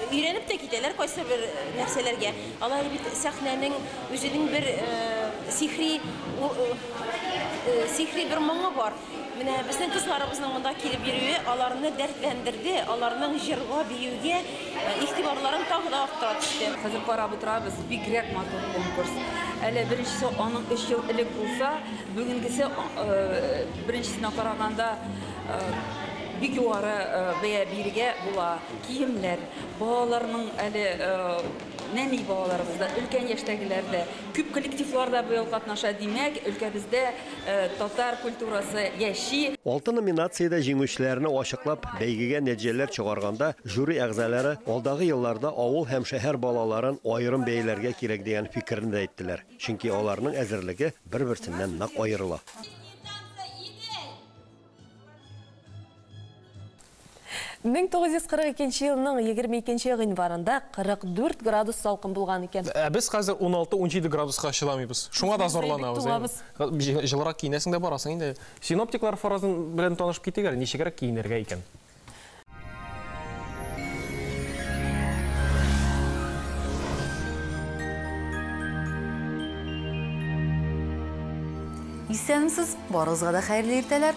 өйрәнеп тә китәләр кайсы бер нәрсәләргә. Алар бит сәхнәнең үзенең бер сихри сихри бер моңы бар. Менә безнең кызларыбызның монда килеп йөрүе аларны дәртләндерде, аларның җырга, биюгә игътибарларын тагы да арттыра төште. Хәзер карап утырабыз, бигрәк матур конкурс. Әле беренчесе аның өч ел элек булса, бүгенгесе беренчесенә караганда бик югары бәя бирергә була. Киемнәр, балаларның әле нәни балаларыбыз да, өлкән яшьтәгеләр дә, күп коллективлар да быел катнаша. Димәк, өлкәбездә татар культурасы яши. Алты номинациядә җиңүчеләрне ачыклап, бәйгегә нәтиҗәләр чыгарганда, жюри әгъзалары алдагы елларда авыл һәм шәһәр балаларын аерым бәяләргә кирәк дигән фикерне дә әйттеләр. Чөнки аларның әзерлеге бер-берсеннән нык аерыла. 1942 елның 22 гыйнварында 44 градус салкын булган икән. Ә без хәзер 16-17 градуска чыдамыйбыз. Шуңа да зарланабыз. Җылырак киенәсең дә барасың инде. Синоптиклар фаразын белән танышып китик әле, ничегрәк киенергә икән. Исәнмесез, барыгызга да хәерле иртәләр.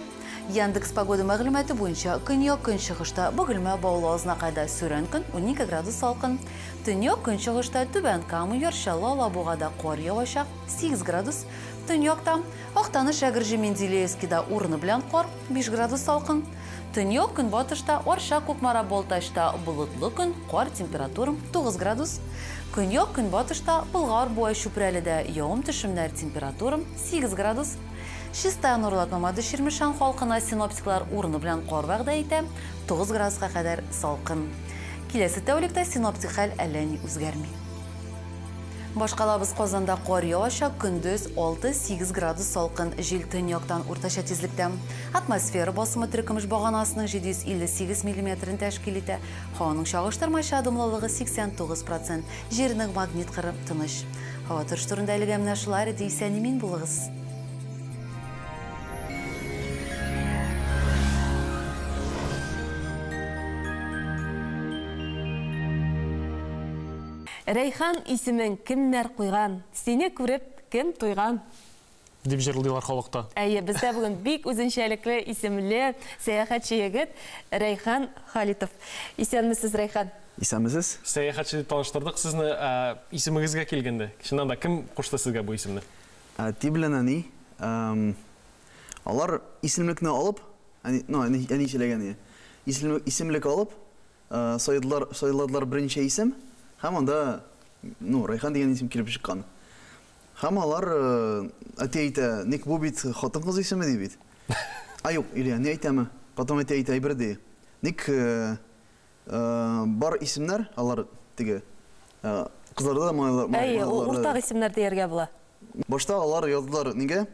Яндекс погода мәгълүматы буенча көньяк-көнчыгышта Бөгелмә, Баулы, Азнакайда сүрән көн 12 градус салкын. Төньяк-көнчыгышта Түбән Кама, Яр Чаллы, Алабугада кар явачак 8 градус. Төньякта Актаныш, Әгерҗе, Менделеевскида урыны белән кар 5 градус салкын. Төньяк-көнбатышта Арча, Кукмара, Балтачта болытлы көн, кар температура 9 градус. Көньяк-көнбатышта Болгар, Буа, Чүпрәледә явым-төшемнәр температура 8 градус. Чистай, Нурлат, Мамадыш, Чирмешән халкына синоптиклар урыны белән кар вәгъдә итә, 9 градуска кадәр салкын. Киләсе тәүлектә синоптик хәл әллә ни үзгәрми. Башкалабыз Казанда кар явачак, көндез 6-8 градус салкын, җил төньяктан уртача тизлектә. Атмосфера басымы теркемеш баганасының 758 миллиметрын тәшкил итә. Һаваның чагыштырмача дымлылыгы 89%, җирнең магнит кыры тыныч. Һава торышы турында әлегә менә шулар иде, исән-имин булыгыз. Рәйхан исемен кемнәр куйган? Сине күреп кем туйган? Дип җырлыйлар халыкта. Әйе, бездә бүген бик үзенчәлекле исемле сәяхәтче егет Рәйхан Халитов. Исәнмесез, Рәйхан? Исәнмесез. Сәяхәтче дип таныштырдык сезне, исемегезгә килгәндә. Чыннан да кем кушты сезгә бу исемне? Әти белән әни, алар исемлекне алып, әни, ну, әни, әни сөйләгән иде. Исемлек алып, сайладылар берничә исем. Һәм анда, ну, Рәйхан дигән исем килеп чыккан. Һәм алар, әти әйтә, ник бу бит хатын-кыз исеме ди бит. А юк, или әни әйтәме? Потом әти әйтә, әйбер ди. Ник бар исемнәр, алар теге кызларда да малайлар. Әйе, ул уртак исемнәр дияргә була. Башта алар яздылар нигә?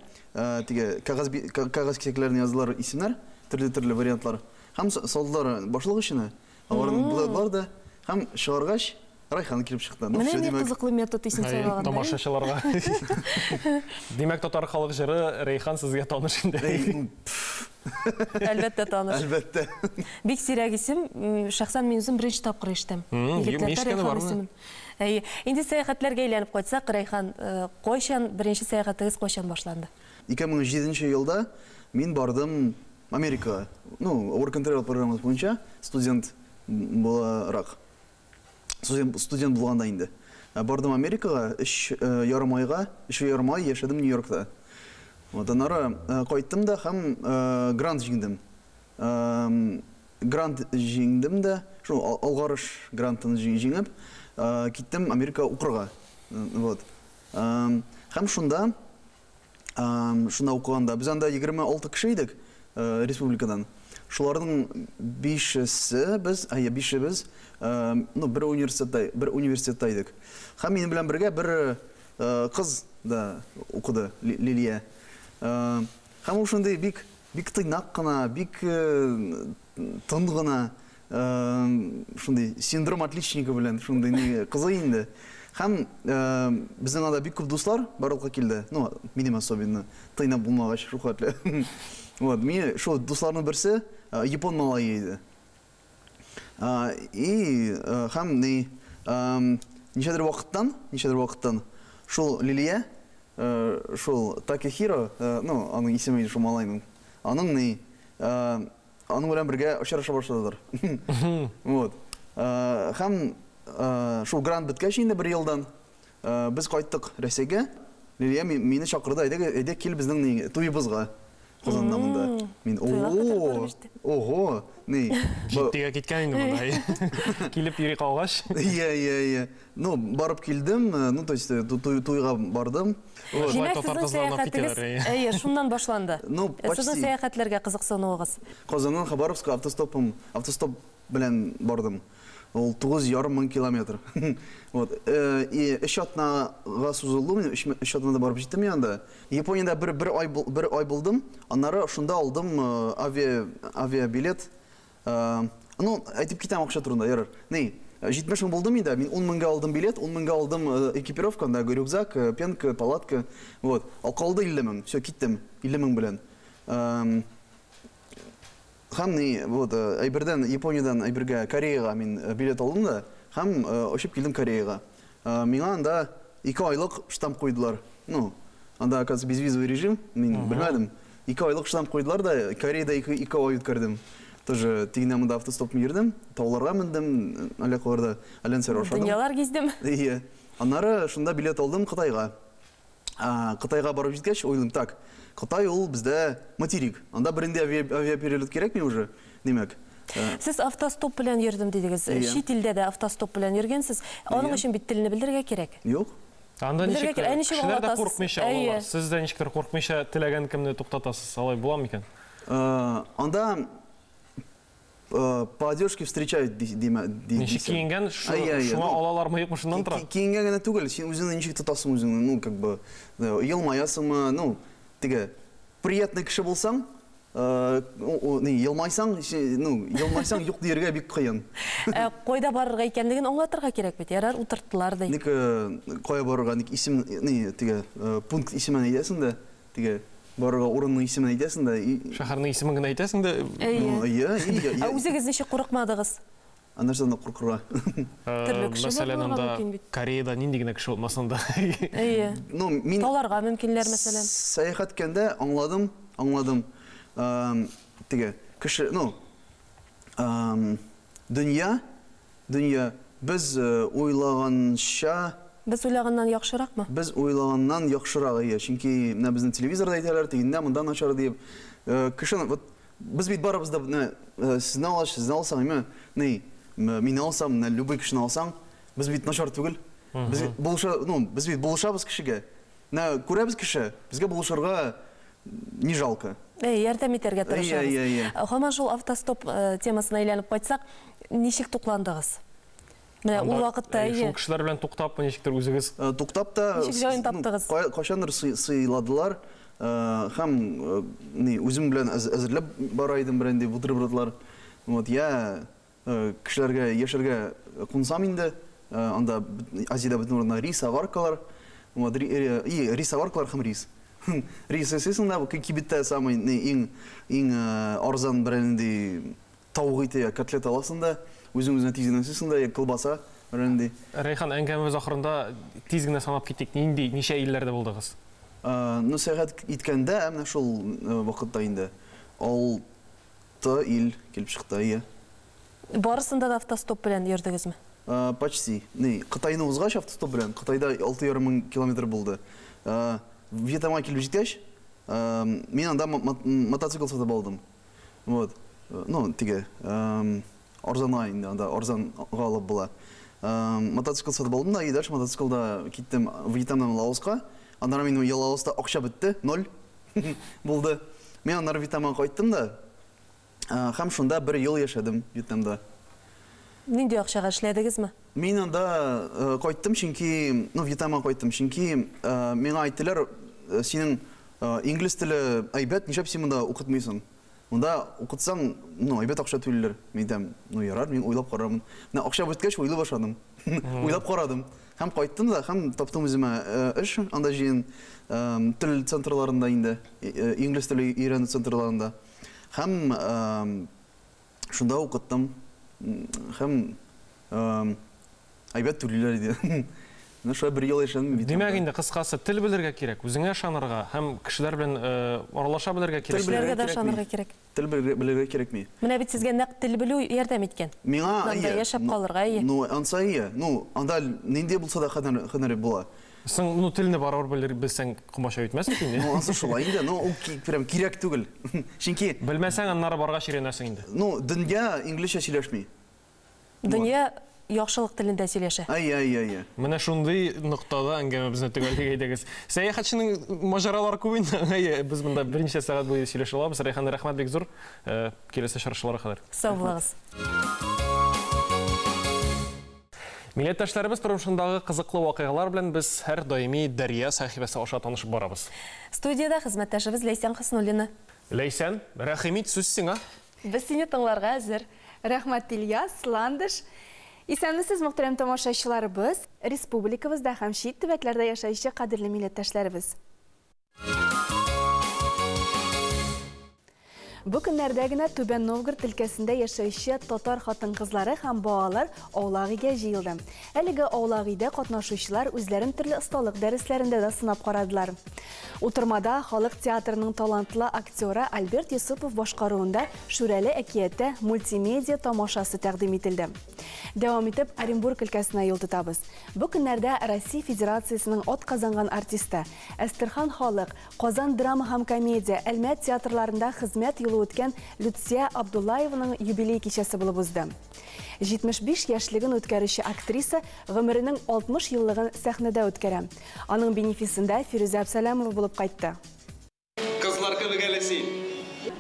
Теге кәгазь кисәкләрен яздылар исемнәр, төрле-төрле вариантлар. Һәм салдылар башлык эченә. Аларны буладылар да һәм чыгаргач Рәйхан килеп чыкты. Менә ни кызыклы метод исем сайлаганда. Тамашачыларга. Димәк, татар халык җыры Рәйхан сезгә таныш инде. Әлбәттә таныш. Әлбәттә. Бик сирәк исем, шәхсән мин үзем беренче тапкыр ишетәм. Егетләрдә Рәйхан исемен. Әйе. Инде сәяхәтләргә әйләнеп кайтсак, Рәйхан, кайчан беренче сәяхәтегез кайчан башланды? 2007 елда мин бардым Америкага. Ну, work and travel программасы буенча студент буларак. Студент булганда инде. Бардым Америкага, өч ярым айга, өч ярым ай яшәдем Нью-Йоркта. Вот, аннары кайттым да һәм грант җиңдем. Грант җиңдем дә, шул Алгарыш грантын җиңеп, киттем Америка укырга. Вот. Һәм шунда, шунда укыганда, без анда 26 кеше идек республикадан. Шуларның бишесе без, әйе, бишебез, ну, бер университетта идек. Һәм минем белән бергә бер кыз да укыды, Лилия. Һәм ул шундый бик, бик тыйнак кына, бик тын гына, шундый синдром отличника белән шундый ни кызы инде. Һәм безнең анда бик күп дуслар барлыкка килде. Ну, минем особенно тыйнак булмагач шул хәтле. Вот, мин шул дусларның берсе япон малае иде. И һәм ни ничәдер вакыттан шул Лилия шул Такехиро, ну, аның исеме инде шул малайның. Аның ни, аның белән бергә очраша башладылар. Вот. Һәм шул грант беткәч инде бер елдан без кайттык Рәсәйгә. Лилия мине чакырды, әйдә, әйдә кил безнең ни туебызга. Казанда монда. Мин, о, ого, ни. Җитдигә киткән инде монда. Килеп йөри калгач. Иә, иә, иә. Ну, барып килдем, ну, то есть туйга бардым. Димәк, сезнең сәяхәтегез, әйе, шуннан башланды. Ну, почти. Сезнең сәяхәтләргә кызыксынуыгыз. Казаннан Хабаровска автостопом, автостоп белән бардым. Ул 9,5 мең километр. Вот. И өч атнага сузылды, мин өч атнада барып җиттем мин анда. Япониядә бер бер ай бер ай булдым. Аннары шунда алдым авиа авиабилет. Ну, әйтеп китәм акча турында, ярар. Ни, 70 мең булды миндә, мин 10 меңгә алдым билет, 10 меңгә алдым экипировка, анда рюкзак, пенка, палатка. Вот. Ал калды 50 мең. Все, киттем 50 мең белән. Һәм ни, вот, әйбердән, Япониядән әйбергә, Кореяга мин билет алдым да, һәм очып килдем Кореяга. Миңа анда 2 айлык штамп куйдылар. Ну, анда, оказывается, безвизовый режим, мин белмәдем. 2 айлык штамп куйдылар да, Кореяда 2 ай үткәрдем. Тоже тегеннән монда автостопом йөрдем, тауларга мендем, әллә кайларда, әллә нәрсәләр ашадым. Дөньялар гиздем. Ие. Аннары шунда билет алдым Кытайга. Кытайга барып җиткәч, уйлыйм, так, Кытай ул бездә материк. Анда бернинди авиаперелет кирәкми уже, димәк. Сез автостоп белән йөрдем дидегез. Чит илдә дә автостоп белән йөргәнсез. Аның өчен бит телне белергә кирәк. Юк. Анда ничек кешеләр дә куркмыйча алалар. Сез дә ничектер куркмыйча теләгән кемне туктатасыз. Алай була микән? Анда по одежке встречают, Ничек киенгән, шуңа алалармы, юкмы, шуннан тора? Киенгән генә түгел, син үзеңне ничек тотасың үзеңне, ну, как бы, елмаясыңмы, ну, теге, приятный кеше булсаң, елмайсаң, ну, елмайсаң, юк дияргә бик кыен. Кайда барырга икәнлеген аңлатырга кирәк бит, ярар, утырттылар ди. Ник кая барырга, ник исем, ни, теге, пункт исемен әйтәсең дә, теге, барырга урынның исемен әйтәсең дә. Шәһәрнең исемен генә әйтәсең дә. Әйе. Ә үзегез ничек курыкмадыгыз? Ә нәрсәдән куркырга? Төрле кеше Мәсәлән, анда Кореяда нинди генә кеше булмасын да. Әйе. Ну, мин Таларга мөмкиннәр, мәсәлән. Сәяхәт иткәндә аңладым, аңладым. Теге кеше, ну, дөнья, дөнья без уйлаганча. Без уйлаганнан яхшыракмы? Без уйлаганнан яхшырак, әйе. Чөнки менә безнең телевизорда әйтәләр, тегендә, монда начар диеп. Кеше, вот без бит барыбыз да менә сезне алгач, сезне алсаң, әйме, ни, мине алсам, менә любой кешене алсаң, без бит начар түгел. Без булыша, ну, без бит булышабыз кешегә. Менә күрәбез кеше, безгә булышырга не жалко. Әй, ярдәм итәргә тырышабыз. Һаман шул автостоп темасына әйләнеп кайтсак, ничек тукландыгыз? Менә ул вакытта әйе. Шул кешеләр белән туктап, ничектер үзегез туктап та ничек җаен таптыгыз? Кайчандыр сыйладылар, һәм ни үзем белән әзерләп бара идем бернинди бутербродлар. Вот я кешеләргә яшәргә кунсам инде, анда Азиядә бөтен урында рис, аваркалар, вот и рис, аваркалар һәм рис. Рис ясыйсың да, кибеттә самый иң иң арзан бернинди тавык ите я котлет аласың да, үзең үзеңә тиз генә ясыйсың да, я колбаса бернинди. Рәйхан, әңгәмәбез ахырында тиз генә санап китик, нинди, ничә илләрдә булдыгыз? Ну, сәяхәт иткәндә, менә шул вакытта инде 6 ил килеп чыкты, әйе. Барысында да автостоп белән йөрдегезме? Почти. Ни, Кытайны узгач автостоп белән, Кытайда 6,5 мең километр булды. Вьетнамга килеп җиткәч, мин анда мотоцикл сатып алдым. Вот. Ну, теге, арзанга инде, анда арзанга алып була. Мотоцикл сатып алдым да, и дальше мотоциклда киттем Вьетнамнан Лаоска. Аннары минем Лаоста акча бетте, ноль булды. Мин аннары Вьетнамга кайттым да, һәм шунда бер ел яшәдем Вьетнамда. Нинди акчага эшләдегезме? Мин анда кайттым, чөнки, ну, Вьетнамга кайттым, чөнки миңа әйттеләр, синең инглиз теле әйбәт, нишләп син монда укытмыйсың? Монда укытсаң, ну, әйбәт акча түлиләр. Мин әйтәм, ну, ярар, мин уйлап карармын. Менә акча беткәч, уйлый башладым. Уйлап карадым. Һәм кайттым да, һәм таптым үземә эш, анда җыен тел центрларында инде, инглиз теле өйрәнү центрларында. Һәм шунда укыттым. Һәм әйбәт түлиләр иде. Менә шулай бер ел яшәдем Вьетнамда. Димәк инде, кыскасы, тел белергә кирәк, үзеңә ышанырга һәм кешеләр белән аралаша белергә кирәк. Кешеләргә дә ышанырга кирәк. Тел белергә кирәкми. Менә бит сезгә нәкъ тел белү ярдәм иткән. Миңа, Анда әйе. яшәп калырга, әйе. Ну, ансы әйе. Ну, анда нинди булса да һөнәр була. Соң, ну, телне барыбер белер, белсәң, комачау итмәс бит инде. Ну, ансы шулай инде, но ул прям кирәк түгел. Чөнки Белмәсәң, аннары баргач өйрәнәсең инде. Ну, дөнья инглизчә сөйләшми. Дөнья яхшылык телендә сөйләшә. Әйе, әйе, әйе. Менә шундый ноктада әңгәмәбезне төгәллик әйдәгез. Сәяхәтченең маҗаралары күп инде. Әйе, без монда берничә сәгать буе сөйләшә алабыз. Рәйхан, рәхмәт бик зур. Киләсе очрашуларга кадәр. Сау булыгыз. Милләттәшләребез тормышындагы кызыклы вакыйгалар белән без һәр даими Дәрья сәхифәсе аша танышып барабыз. Студиядә хезмәттәшебез Ләйсән Хөснуллина. Ләйсән, рәхим ит, сүз сиңа. Без сине тыңларга әзер. Рәхмәт, Ильяс, Ландыш. Исәнмесез, мөхтәрәм тамашачыларыбыз, республикабызда һәм чит төбәкләрдә яшәүче кадерле милләттәшләребез. Бу көннәрдә генә Түбән Новгород өлкәсендә яшәүче татар хатын-кызлары һәм балалар аулак өйгә җыелды. Әлеге аулак өйдә катнашучылар үзләрен төрле осталык дәресләрендә дә сынап карадылар. Утырмада халык театрының талантлы актеры Альберт Юсупов башкаруында Шүрәле әкияте мультимедиа тамашасы тәкъдим ителде. Дәвам итеп Оренбург өлкәсенә юл тотабыз. Бу көннәрдә Россия Федерациясенең атказанган артисты Әстерхан халык, Казан драма һәм комедия, Әлмәт театрларында хезмәт юлы үткән Люция Абдуллаеваның юбилей кичәсе булып узды. 75 яшьлеген үткәрүче актриса гомеренең 60 еллыгын сәхнәдә үткәрә. Аның бенефисында Фирүзә Абсалямова булып кайтты. Кызлар кебек әле син.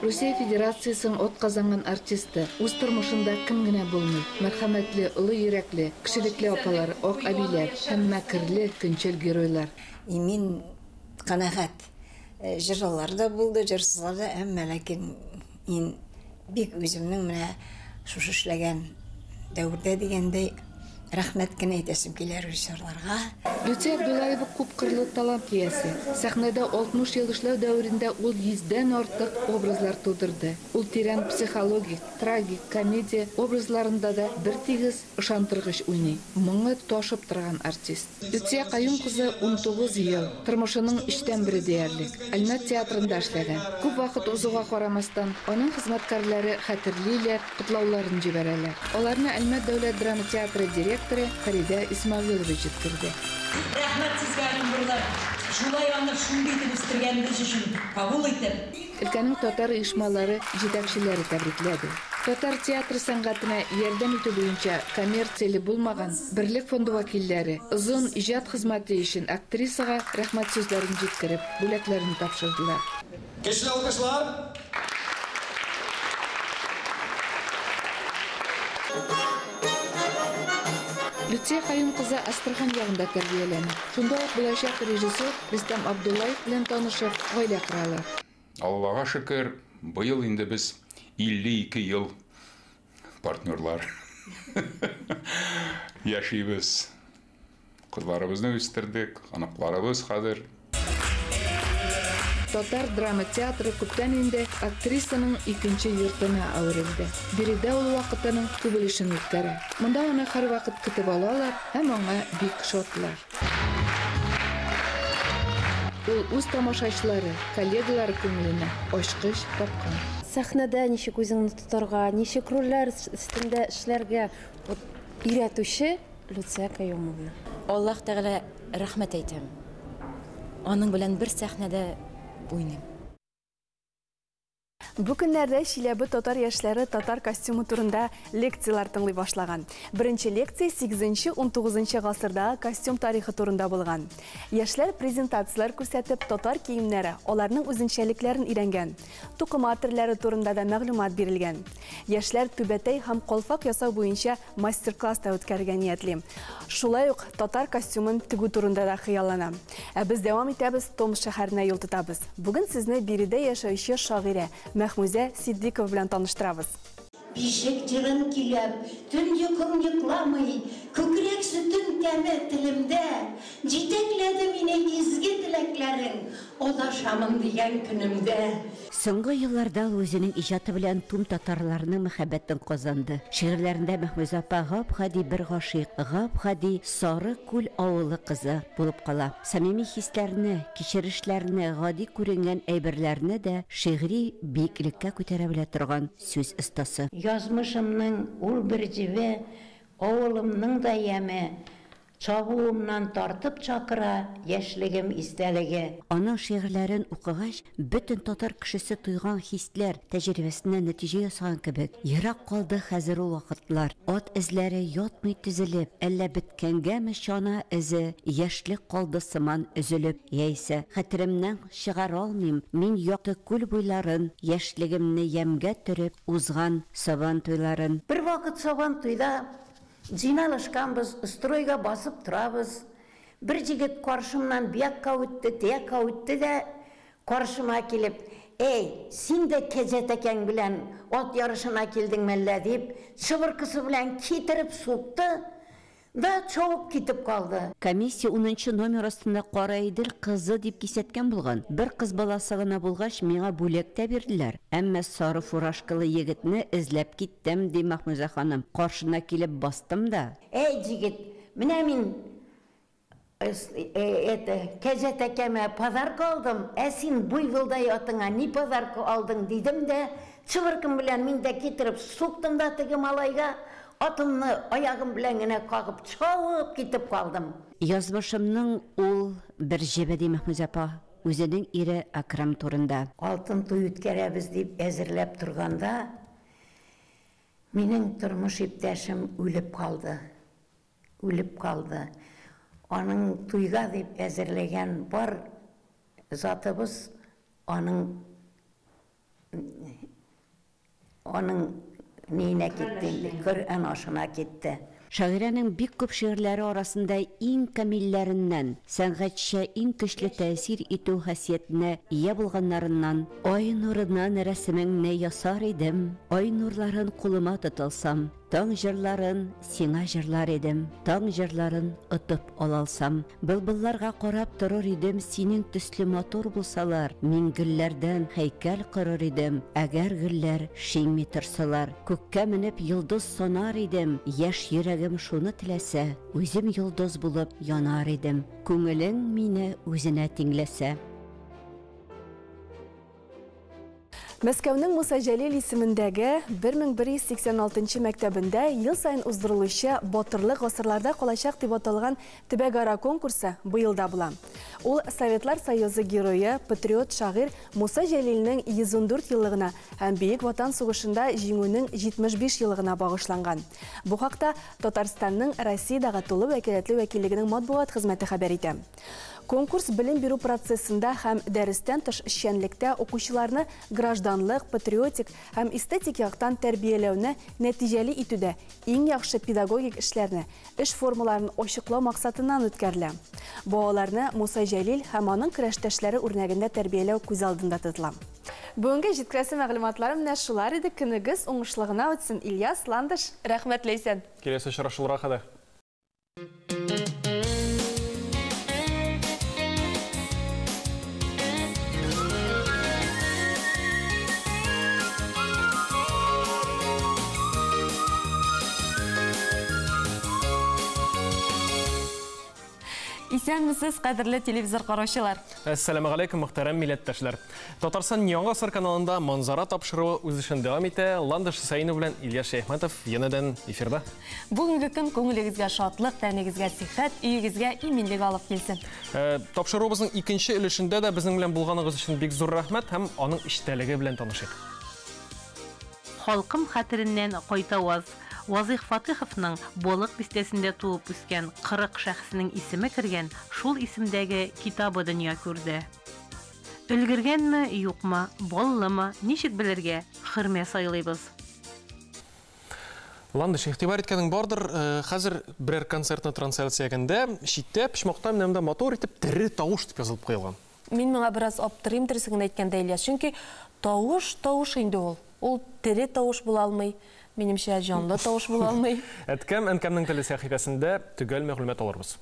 Русия Федерациясенең атказанган артисты, үз тормышында кем генә булмый. Мәрхәмәтле, олы йөрәкле, кешелекле апалар, ак әбиләр һәм мәкерле, көнчел геройлар. Мин канәгать. Җырлар да булды, җырсызлар да, әмма ләкин мин бик үземнең менә шушы эшләгән дәвердә дигәндәй рәхмәт кенә әйтәсем килә режиссерларга. Люция Абдуллаева күпкырлы талант иясе. Сәхнәдә 60 ел эшләү дәверендә ул 100дән артык образлар тудырды. Ул тирән психологик, трагик, комедия образларында да бертигез ышандыргыч уйный. Моңы ташып торган артист. Люция Каюм кызы 19 ел, тормышының өчтән бере диярлек. Әлмәт театрында эшләгән. Күп вакыт узуга карамастан, аның хезмәткәрләре хәтерлиләр, котлауларын җибәрәләр. Аларны Әлмәт дәүләт драма театры директоры Фәридә Исмәгыйлова җиткерде. Рәхмәт сезгә, Оренбурлар. Шулай аны шундый итеп үстергәнегез өчен кабул итеп. Өлкәнең татар оешмалары җитәкчеләре тәбрикләде. Татар театры сәнгатенә ярдәм итү буенча коммерцияле булмаган Берлек фонды вәкилләре озын иҗат хезмәте өчен актрисага рәхмәт сүзләрен җиткереп, бүләкләрен тапшырдылар. Көчле алкышлар. Люция Каюм кызы Астрахань ягында тәрбияләнә. Шунда ук булачак режиссер Рөстәм Абдуллаев белән танышып, гаилә коралар. Аллага шөкер, быел инде без 52 ел партнерлар яшибез. Кызларыбызны үстердек, оныкларыбыз хәзер. Татар драма театры күптән инде актрисаның икенче йортына әверелде. Биредә ул вакытының күп өлешен үткәрә. Монда аны һәрвакыт көтеп алалар һәм аңа бик шатлар. Ул үз тамашачылары, коллегалары күңеленә ачкыч тапкан. Сәхнәдә ничек үзеңне тотарга, ничек рольләр өстендә эшләргә өйрәтүче Люция Каюмовна. Аллаһ Тәгалә рәхмәт әйтәм. Аның белән бер сәхнәдә уйныйм. Бу көннәрдә Чиләбе татар яшьләре татар костюмы турында лекцияләр тыңлый башлаган. Беренче лекция 8-19 гасырдагы костюм тарихы турында булган. Яшьләр презентацияләр күрсәтеп, татар киемнәре, аларның үзенчәлекләрен өйрәнгән. Тукыма төрләре турында да мәгълүмат бирелгән. Яшьләр түбәтәй һәм калфак ясау буенча мастер-класс та үткәрергә ниятли. Шулай ук татар костюмын тегү турында да хыяллана. Ә без дәвам итәбез, Томск шәһәренә юл тотабыз. Бүген сезне биредә яшәүче шагыйрә Мәхмүзә Сиддикова белән таныштырабыз. Бишек җырын көйләп, төн йокым йокламый, күкрәк сөтем тәме телемдә, Җитәкләде мине изге теләкләрең, Адашамын дигән көнемдә. Соңгы елларда ул үзенең иҗаты белән тум татарларының мәхәббәтен казанды. Шигырьләрендә Мәхмүзә апа гап-гади бер гашыйк, гап-гади Сары Күл авылы кызы булып кала. Самими хисләрне, кичерешләрне, гади күренгән әйберләрне дә шигъри биеклеккә күтәрә белә торган сүз остасы. Язмышымның ул бер җебе, авылымның да яме, Чабуымнан тартып чакыра яшьлегем истәлеге. Аның шигырьләрен укыгач, бөтен татар кешесе тойган хисләр, тәҗрибәсеннән нәтиҗә ясаган кебек, ерак калды хәзер ул вакытлар. Ат эзләре ятмый тезелеп, әллә беткәнгәме чана эзе, яшьлек калды сыман өзелеп, яисә, хәтеремнән чыгаралмыйм мин якты күл буйларын, яшьлегемне ямьгә төреп узган Сабан туйларын. Бервакыт Сабантуйда Җыйналышканбыз, стройга басып торабыз. Бер җегет каршымнан биякка үтте, тиякка үтте дә, каршыма килеп, Әй, син дә кәҗә тәкәң белән ат ярышына килдең мәллә? дип, чыбыркысы белән китереп сукты да чабып китеп калды. Комиссия унынчы номер астында Караидел кызы дип кисәткән булган. Бер кыз баласы гына булгач, миңа бүләк тә бирделәр. Әмма сары фуражкалы егетне эзләп киттем, ди Мәхмүзә ханым. Каршына килеп бастым да. Әй, җегет, менә мин это, кәҗә тәкәмә подарка алдым, ә син буйволдай атыңа ни подарка алдың, дидем дә, чыбыркым белән мин дә китереп суктым да теге малайга, атымны аягым белән генә кагып чабып китеп калдым. Язмышымның ул бер җебе, ди Мәхмүзә апа. Үзенең ире Әкрам турында. Алтын туй үткәрәбез дип әзерләп торганда, минем тормыш иптәшем үлеп калды. Үлеп калды. Аның туйга дип әзерләгән бар затыбыз аның Аның ниенә китте инде, Коръән ашына китте. Шагыйрәнең бик күп шигырьләре арасында иң камилләреннән, сәнгатьчә иң көчле тәэсир итү хасиятенә ия булганнарыннан Ай нурыннан рәсемеңне ясар идем, Ай нурларын кулыма тоталсам, Таң җырларын сиңа җырлар идем, Таң җырларын отып алалсам. Былбылларга карап торыр идем, Синең төсле матур булсалар, Мин гөлләрдән һәйкәл корыр идем, Әгәр гөлләр шиңми торсалар. Күккә менеп йолдыз санар идем, Яшь йөрәгем шуны теләсә, Үзем йолдыз булып янар идем, Күңелең мине үзенә тиңләсә. Мәскәүнең Муса Җәлил исемендәге 1186 нчы мәктәбендә ел саен уздырылучы Батырлык гасырларда калачак дип аталган төбәкара конкурсы быел да була. Ул Советлар Союзы Герое, патриот шагыйрь Муса Җәлилнең 114 еллыгына һәм Бөек Ватан сугышында Җиңүнең 75 еллыгына багышланган. Бу хакта Татарстанның Россиядәге тулы вәкаләтле вәкиллегенең матбугат хезмәте хәбәр итә. Конкурс белем бирү процессында һәм дәрестән тыш эшчәнлектә укучыларны гражданлык, патриотик һәм эстетик яктан тәрбияләүне нәтиҗәле итүдә иң яхшы педагогик эшләрне, эш формаларын ачыклау максатыннан үткәрелә. Балаларны Муса Җәлил һәм аның көрәштәшләре үрнәгендә тәрбияләү күз алдында тотыла. Бүгенге җиткерәсе мәгълүматларым менә шулар иде. Көнегез уңышлы гына үтсен, Ильяс, Ландыш. Рәхмәт, Ләйсән. Киләсе очрашуларга кадәр. Исәнмесез, кадерле телевизор караучылар. Әссәламегаләйкүм, мөхтәрәм милләттәшләр. Татарстан Яңа гасыр каналында Манзара тапшыруы үз эшен дәвам итә. Ландыш Хөсәенов белән Ильяс Шәяхмәтов янәдән эфирда. Бүгенге көн күңелегезгә шатлык, тәнегезгә сихәт, өегезгә иминлек алып килсен. Э, тапшыруыбызның икенче өлешендә дә безнең белән булганыгыз өчен бик зур рәхмәт һәм аның эчтәлеге белән танышыйк. Халкым хәтереннән кайтаваз. Вазыйх Фатыйховның Балык Бистәсендә туып үскән 40 шәхеснең исеме кергән шул исемдәге китабы дөнья күрде. Өлгергәнме, юкмы, баллымы, ничек белергә, хөрмә сайлыйбыз. Ландыш, игътибар иткәнең бардыр, э, хәзер берәр концертны трансляциягәндә читтә почмакта менә монда матур итеп тере тавыш дип язылып куелган. Мин моңа бераз аптырыйм, дөресен генә әйткәндә, Ильяс. Чөнки тавыш тавыш инде ул. Ул тере тавыш була алмый. Минемчә, җанлы тавыш була алмый. Әткәм, әнкәмнең теле сәхифәсендә төгәл мәгълүмат алырбыз.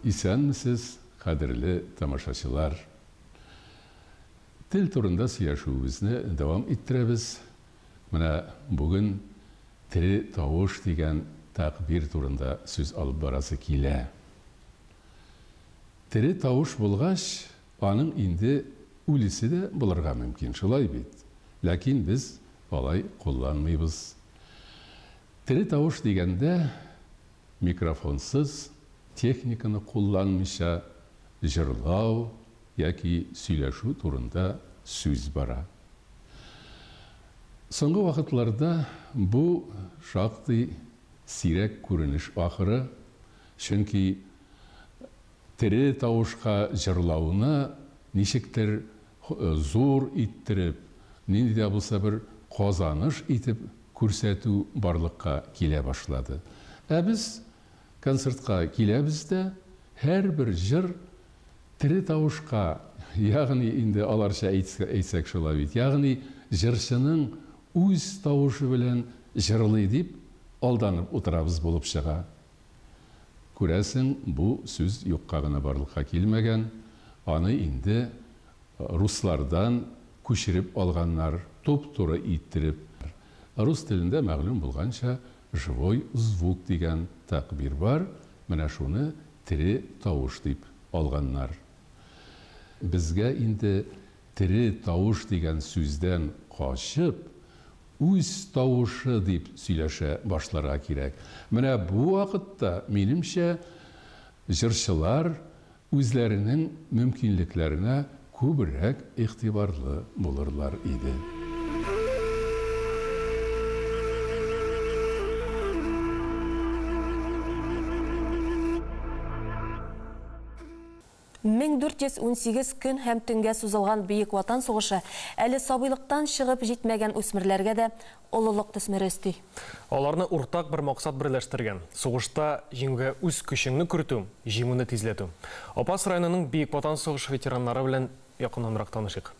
Исәнмесез, кадерле тамашачылар! Тел турында сөйләшүебезне дәвам иттерәбез. Менә бүген тере тавыш дигән тәкъбир турында сүз алып барасы килә. Тере тавыш булгач, аның инде үлесе дә булырга мөмкин, шулай бит? Ләкин без алай кулланмыйбыз. Тере тавыш дигәндә, микрофонсыз, техниканы кулланмыйча җырлау яки сөйләшү турында сүз бара. Соңгы вакытларда бу шактый сирәк күренеш ахыры, чөнки тере тавышка җырлауны ничектер зур иттереп, нинди дә булса бер казаныш итеп күрсәтү барлыкка килә башлады. Ә без концертка киләбез дә, һәрбер җыр тере тавышка, ягъни инде аларча әйтсәк шулай бит, ягъни җырчының үз тавышы белән җырлый дип алданып утырабыз булып чыга. Күрәсең, бу сүз юкка гына барлыкка килмәгән, аны инде руслардан күчереп алганнар, туп-туры иттереп. Рус телендә мәгълүм булганча, живой звук дигән тәкъбир бар, менә шуны тере тавыш дип алганнар. Безгә инде тере тавыш дигән сүздән качып, үз тавышы дип сөйләшә башларга кирәк. Менә бу вакытта, минемчә, җырчылар үзләренең мөмкинлекләренә күбрәк игътибарлы булырлар иде. 1418 көн һәм төнгә сузылган Бөек Ватан сугышы әле сабыйлыктан чыгып җитмәгән үсмерләргә дә олылык төсмере өсти. Аларны уртак бер максат берләштергән. Сугышта җиңүгә үз көчеңне кертү, җиңүне тизләтү. Апас районының Бөек Ватан сугышы ветераннары белән якыннанрак танышыйк.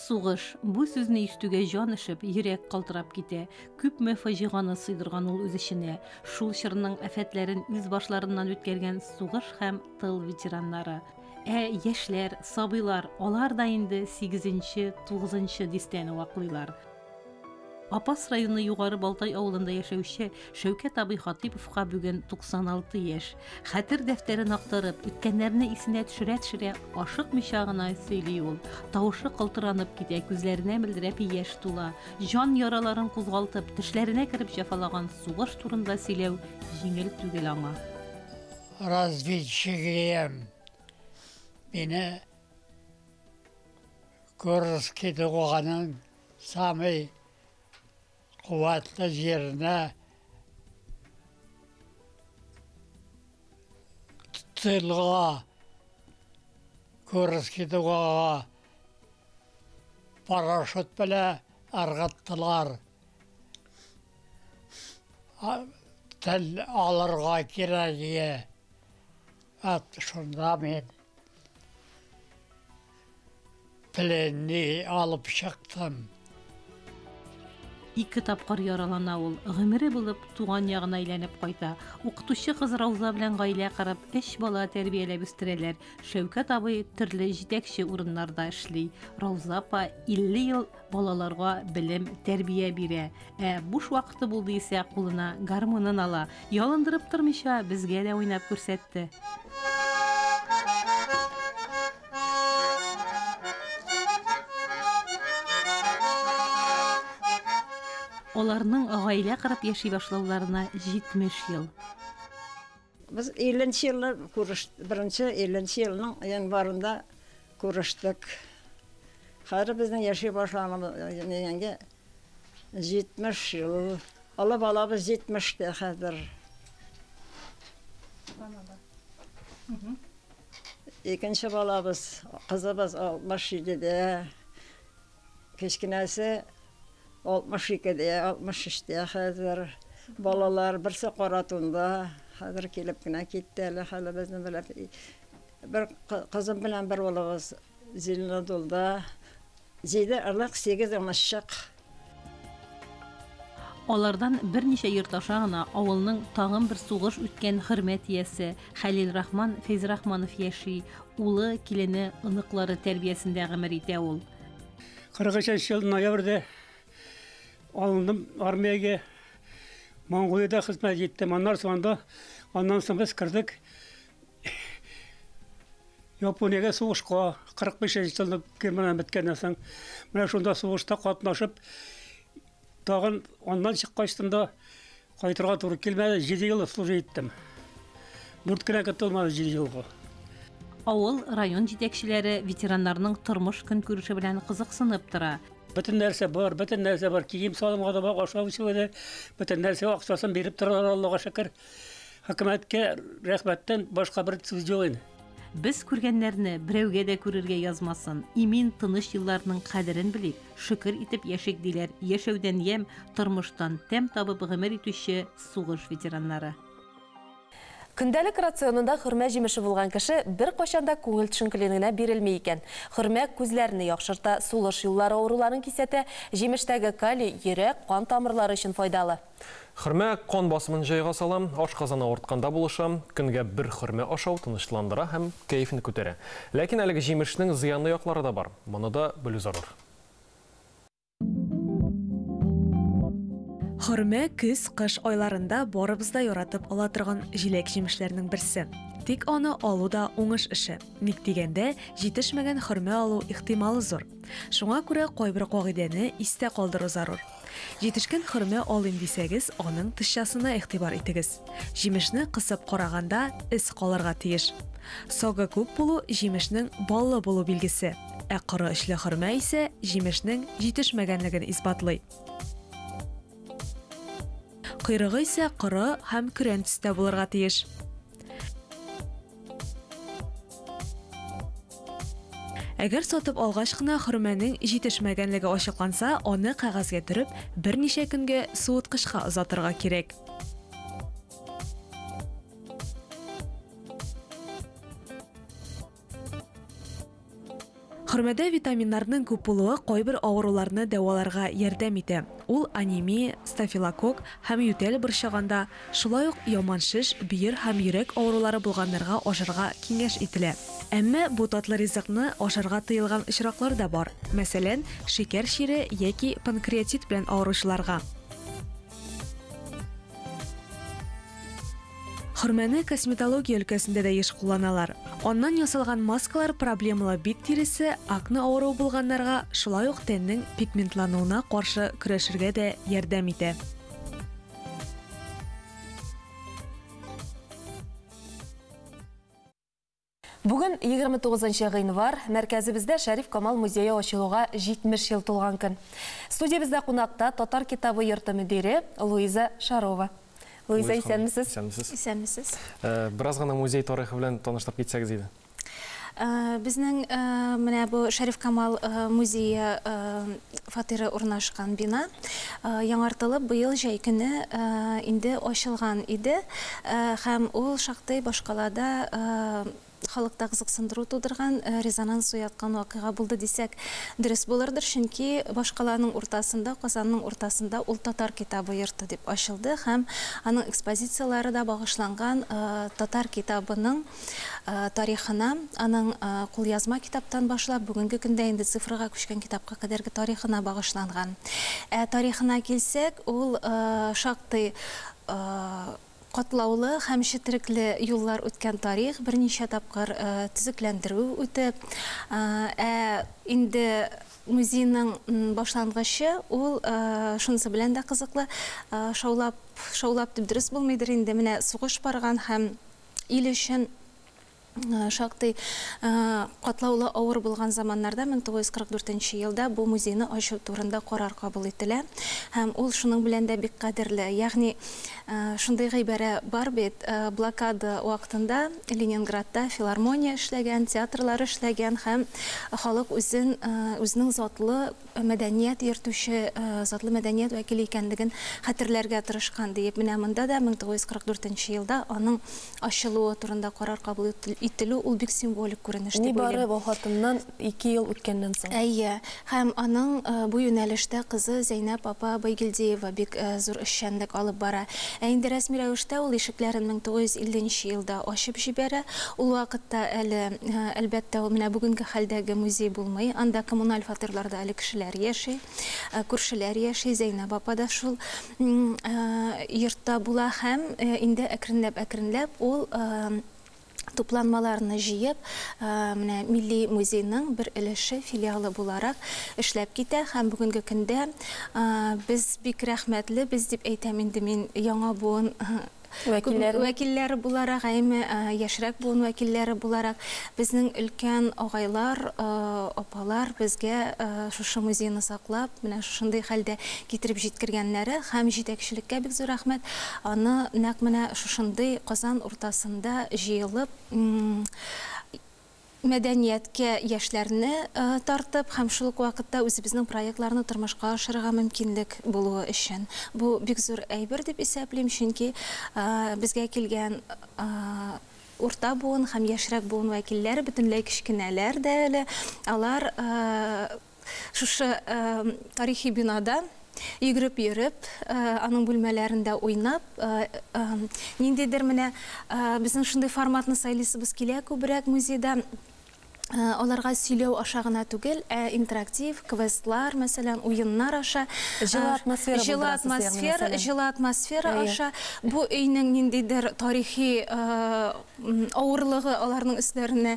Сугыш. Бу сүзне ишетүгә җан өшеп, йөрәк калтырап китә. Күпме фаҗиганы сыйдырган ул үз эченә. Шул чорның афәтләрен үз башларыннан үткәргән сугыш һәм тыл ветераннары. Ә яшьләр, сабыйлар, алар да инде 8-нче, 9-нчы дистәне ваклыйлар. Апас районы Югары Балтай авылында яшәүче Шәүкәт абый Хатыйповка бүген 96 яшь. Хәтер дәфтәрен актарып, үткәннәрне исенә төшерә-төшерә, ашыкмыйча гына сөйли ул. Тавышы калтыранып китә, күзләренә мөлдерәп яшь тула. Җан яраларын кузгалтып, тешләренә кереп җәфалаган сугыш турында сөйләү җиңел түгел аңа. Разведчигем. Мине Курский дуганың самый куәтле җиренә тылга Курский дугага парашют белән ыргыттылар. Тел алырга кирәк иде. Шунда мин пленны алып чыктым. Ике тапкыр яралана ул, гомере булып туган ягына әйләнеп кайта. Укытучы кыз Рауза белән гаилә корып, өч бала тәрбияләп үстерәләр. Шәүкәт абый төрле җитәкче урыннарда эшли. Рауза апа 50 ел балаларга белем, тәрбия бирә. Ә буш вакыты булды исә кулына гармунын ала. Ялындырып тормыйча безгә дә уйнап күрсәтте. Аларның гаилә корып яши башлауларына 70 ел. Без 50 елны күрештек, беренче 50 елның январында күрештек. Хәзер безнең яши башлаганга 70 ел. Олы балабыз 70-тә хәзер. Икенче балабыз, кызыбыз 67-дә. Кечкенәсе 62-дә, 63-тә хәзер. Балалар, берсе Каратунда, хәзер килеп кенә китте әле, хәлебезне белеп. Бер кызым белән бер улыбыз Зеленодолда. 7 онык, 8 оныкчык. Алардан берничә йорт аша гына авылның тагын бер сугыш үткән хөрмәт иясе Хәлилрахман Фәйзрахманов яши, улы, килене, оныклары тәрбиясендә гомер итә ул. 43 ел ноябрьдә алындым армиягә. Монголиядә хезмәт иттем. Аннан соң анда, аннан соң без кердек Япониягә сугышка. 45 елны Германия беткәннән соң. Менә шунда сугышта катнашып, тагын аннан чыккачтын да кайтырга туры килмәде. 7 ел служить иттем. 4 кенә көн тулмады 7 елга. Авыл, район җитәкчеләре ветераннарның тормыш-көнкүреше белән кызыксынып тора. Бөтен нәрсә бар, бөтен нәрсә бар. Кием-салымга да бар, ашау-эчүгә дә, бөтен нәрсә акчасын биреп торалар, Аллага шөкер. Хөкүмәткә рәхмәттән башка бер сүз юк инде. Без күргәннәрне берәүгә дә күрергә язмасын. Имин, тыныч елларның кадерен белик, шөкер итеп яшик, диләр яшәүдән ямь, тормыштан тәм табып гомер итүче сугыш ветераннары. Көндәлек рационында хөрмә җимеше булган кеше беркайчан да күңел төшенкелегенә бирелми икән. Хөрмә күзләрне яхшырта, сулыш юллары авыруларын кисәтә, җимештәге калий йөрәк, кан тамырлары өчен файдалы. Хөрмә кан басымын җайга сала, ашказаны авыртканда булыша, көнгә бер хөрмә ашау тынычландыра һәм кәефне күтәрә. Ләкин әлеге җимешнең зыянлы яклары да бар. Моны да белү зарур. Хөрмә көз-кыш айларында барыбыз да яратып ала торган җиләк-җимешләрнең берсе. Тик аны алу да уңыш эше. Ник дигәндә, җитешмәгән хөрмә алу ихтималы зур. Шуңа күрә кайбер кагыйдәне истә калдыру зарур. Җитешкән хөрмә алыйм дисәгез, аның тышчасына игътибар итегез. Җимешне кысып караганда эз калырга тиеш. Согы күп булу җимешнең баллы булу билгесе, ә коры эчле хөрмә исә җимешнең җитешмәгәнлеген исбатлый. Койрыгы исә коры һәм көрән төстә булырга тиеш. Әгәр сатып алгач кына хөрмәнең җитешмәгәнлеге ачыкланса, аны кәгазьгә төреп, берничә көнгә суыткычка озатырга кирәк. Хөрмәдә витаминнарның күп булуы кайбер авыруларны дәваларга ярдәм итә. Ул анемия, стафилококк һәм ютәл борчыганда, шулай ук яман шеш, бөер һәм йөрәк авырулары булганнарга ашарга киңәш ителә. Әмма бу татлы ризыкны ашарга тыелган очраклар да бар. Мәсәлән, шикәр чире яки панкреатит белән авыручыларга. Хөрмәне косметология өлкәсендә дә еш кулланалар. Аннан ясалган маскалар проблемалы бит тиресе, акне авыруы булганнарга, шулай ук тәннең пигментлануына каршы көрәшергә дә ярдәм итә. Бүген 29 гыйнвар, мәркәзебездә Шәриф Камал музее ачылуга 70 ел тулган көн. Студиябездә кунакта Татар китабы йорты мөдире Луиза Шарова. Луиза, исәнмесез? Исәнмесез. Исәнмесез. Бераз гына музей тарихы белән таныштырып китсәгез иде. Безнең менә бу Шәриф Камал музее фатиры урнашкан бина яңартылып быел җәй көне инде ачылган иде һәм ул шактый башкалада халыкта кызыксындыру тудырган, резонанс уяткан вакыйга булды дисәк дөрес булырдыр, чөнки башкаланың уртасында, Казанның уртасында ул Татар китабы йорты дип ачылды һәм аның экспозициялары да багышланган татар китабының тарихына, аның кулъязма китаптан башлап бүгенге көндә инде цифрага күчкән китапка кадәрге тарихына багышланган. Ә тарихына килсәк, ул шактый катлаулы һәм четерекле юллар үткән тарих, берничә тапкыр төзекләндерү үтеп, ә инде музейның башлангычы ул шунысы белән дә кызыклы, шаулап, шаулап дип дөрес булмыйдыр инде, менә сугыш барган һәм ил өчен шактый катлаулы авыр булган заманнарда 1944 елда бу музейны ачу турында карар кабул ителә һәм ул шуның белән дә бик кадерле. Ягъни Шундый гыйбарә бар бит, блокада вакытында Ленинградта филармония эшләгән, театрлар эшләгән һәм халык үзен үзенең затлы мәдәният йөртүче, затлы мәдәният вәкиле икәнлеген хәтерләргә тырышкан диеп. Менә монда да 1944 елда аның ачылуы турында карар кабул ителү ул бик символик күренеш дип уйлыйм. Нибары вафатыннан 2 ел үткәннән соң. Әйе, һәм аның бу юнәлештә кызы Зәйнәп апа Байгилдиева бик зур эшчәнлек алып бара. Ә инде рәсми рәвештә ул ишекләрен 1950 елда ачып җибәрә. Ул вакытта әле, әлбәттә, ул менә бүгенге хәлдәге музей булмый. Анда коммуналь фатирларда әле кешеләр яши, күршеләр яши. Зәйнәп апа да шул йортта була һәм инде әкренләп-әкренләп ул тупланмаларны җыеп, менә Милли музейның бер өлеше, филиалы буларак эшләп китә һәм бүгенге көндә без бик рәхмәтле, без дип әйтәм инде мин яңа буын вәкилләре буларак, әйме яшьрәк буын вәкилләре буларак, безнең өлкән агайлар, апалар безгә шушы музейны саклап, менә шушындый хәлдә китереп җиткергәннәре һәм җитәкчелеккә бик зур рәхмәт. Аны нәкъ менә шушындый Казан уртасында җыелып, мәдәнияткә яшьләрне тартып һәм шул ук вакытта үзебезнең проектларны тормышка ашырырга мөмкинлек булуы өчен. Бу бик зур әйбер дип исәплим, чөнки безгә килгән урта буын һәм яшьрәк буын вәкилләре бөтенләй кечкенәләр дә әле. Алар шушы тарихи бинада йөгереп йөреп, аның бүлмәләрендә уйнап, ниндидер менә безнең шундый форматны сайлыйсыбыз килә күбрәк музейда. Аларга сөйләү аша гына түгел, ә интерактив квестлар, мәсәлән, уеннар аша. Җылы атмосфера Җылы булдырасыз, ягъни, атмосфера, мәсәлән. җылы атмосфера Әйе. аша. Бу өйнең ниндидер тарихи авырлыгы аларның өсләренә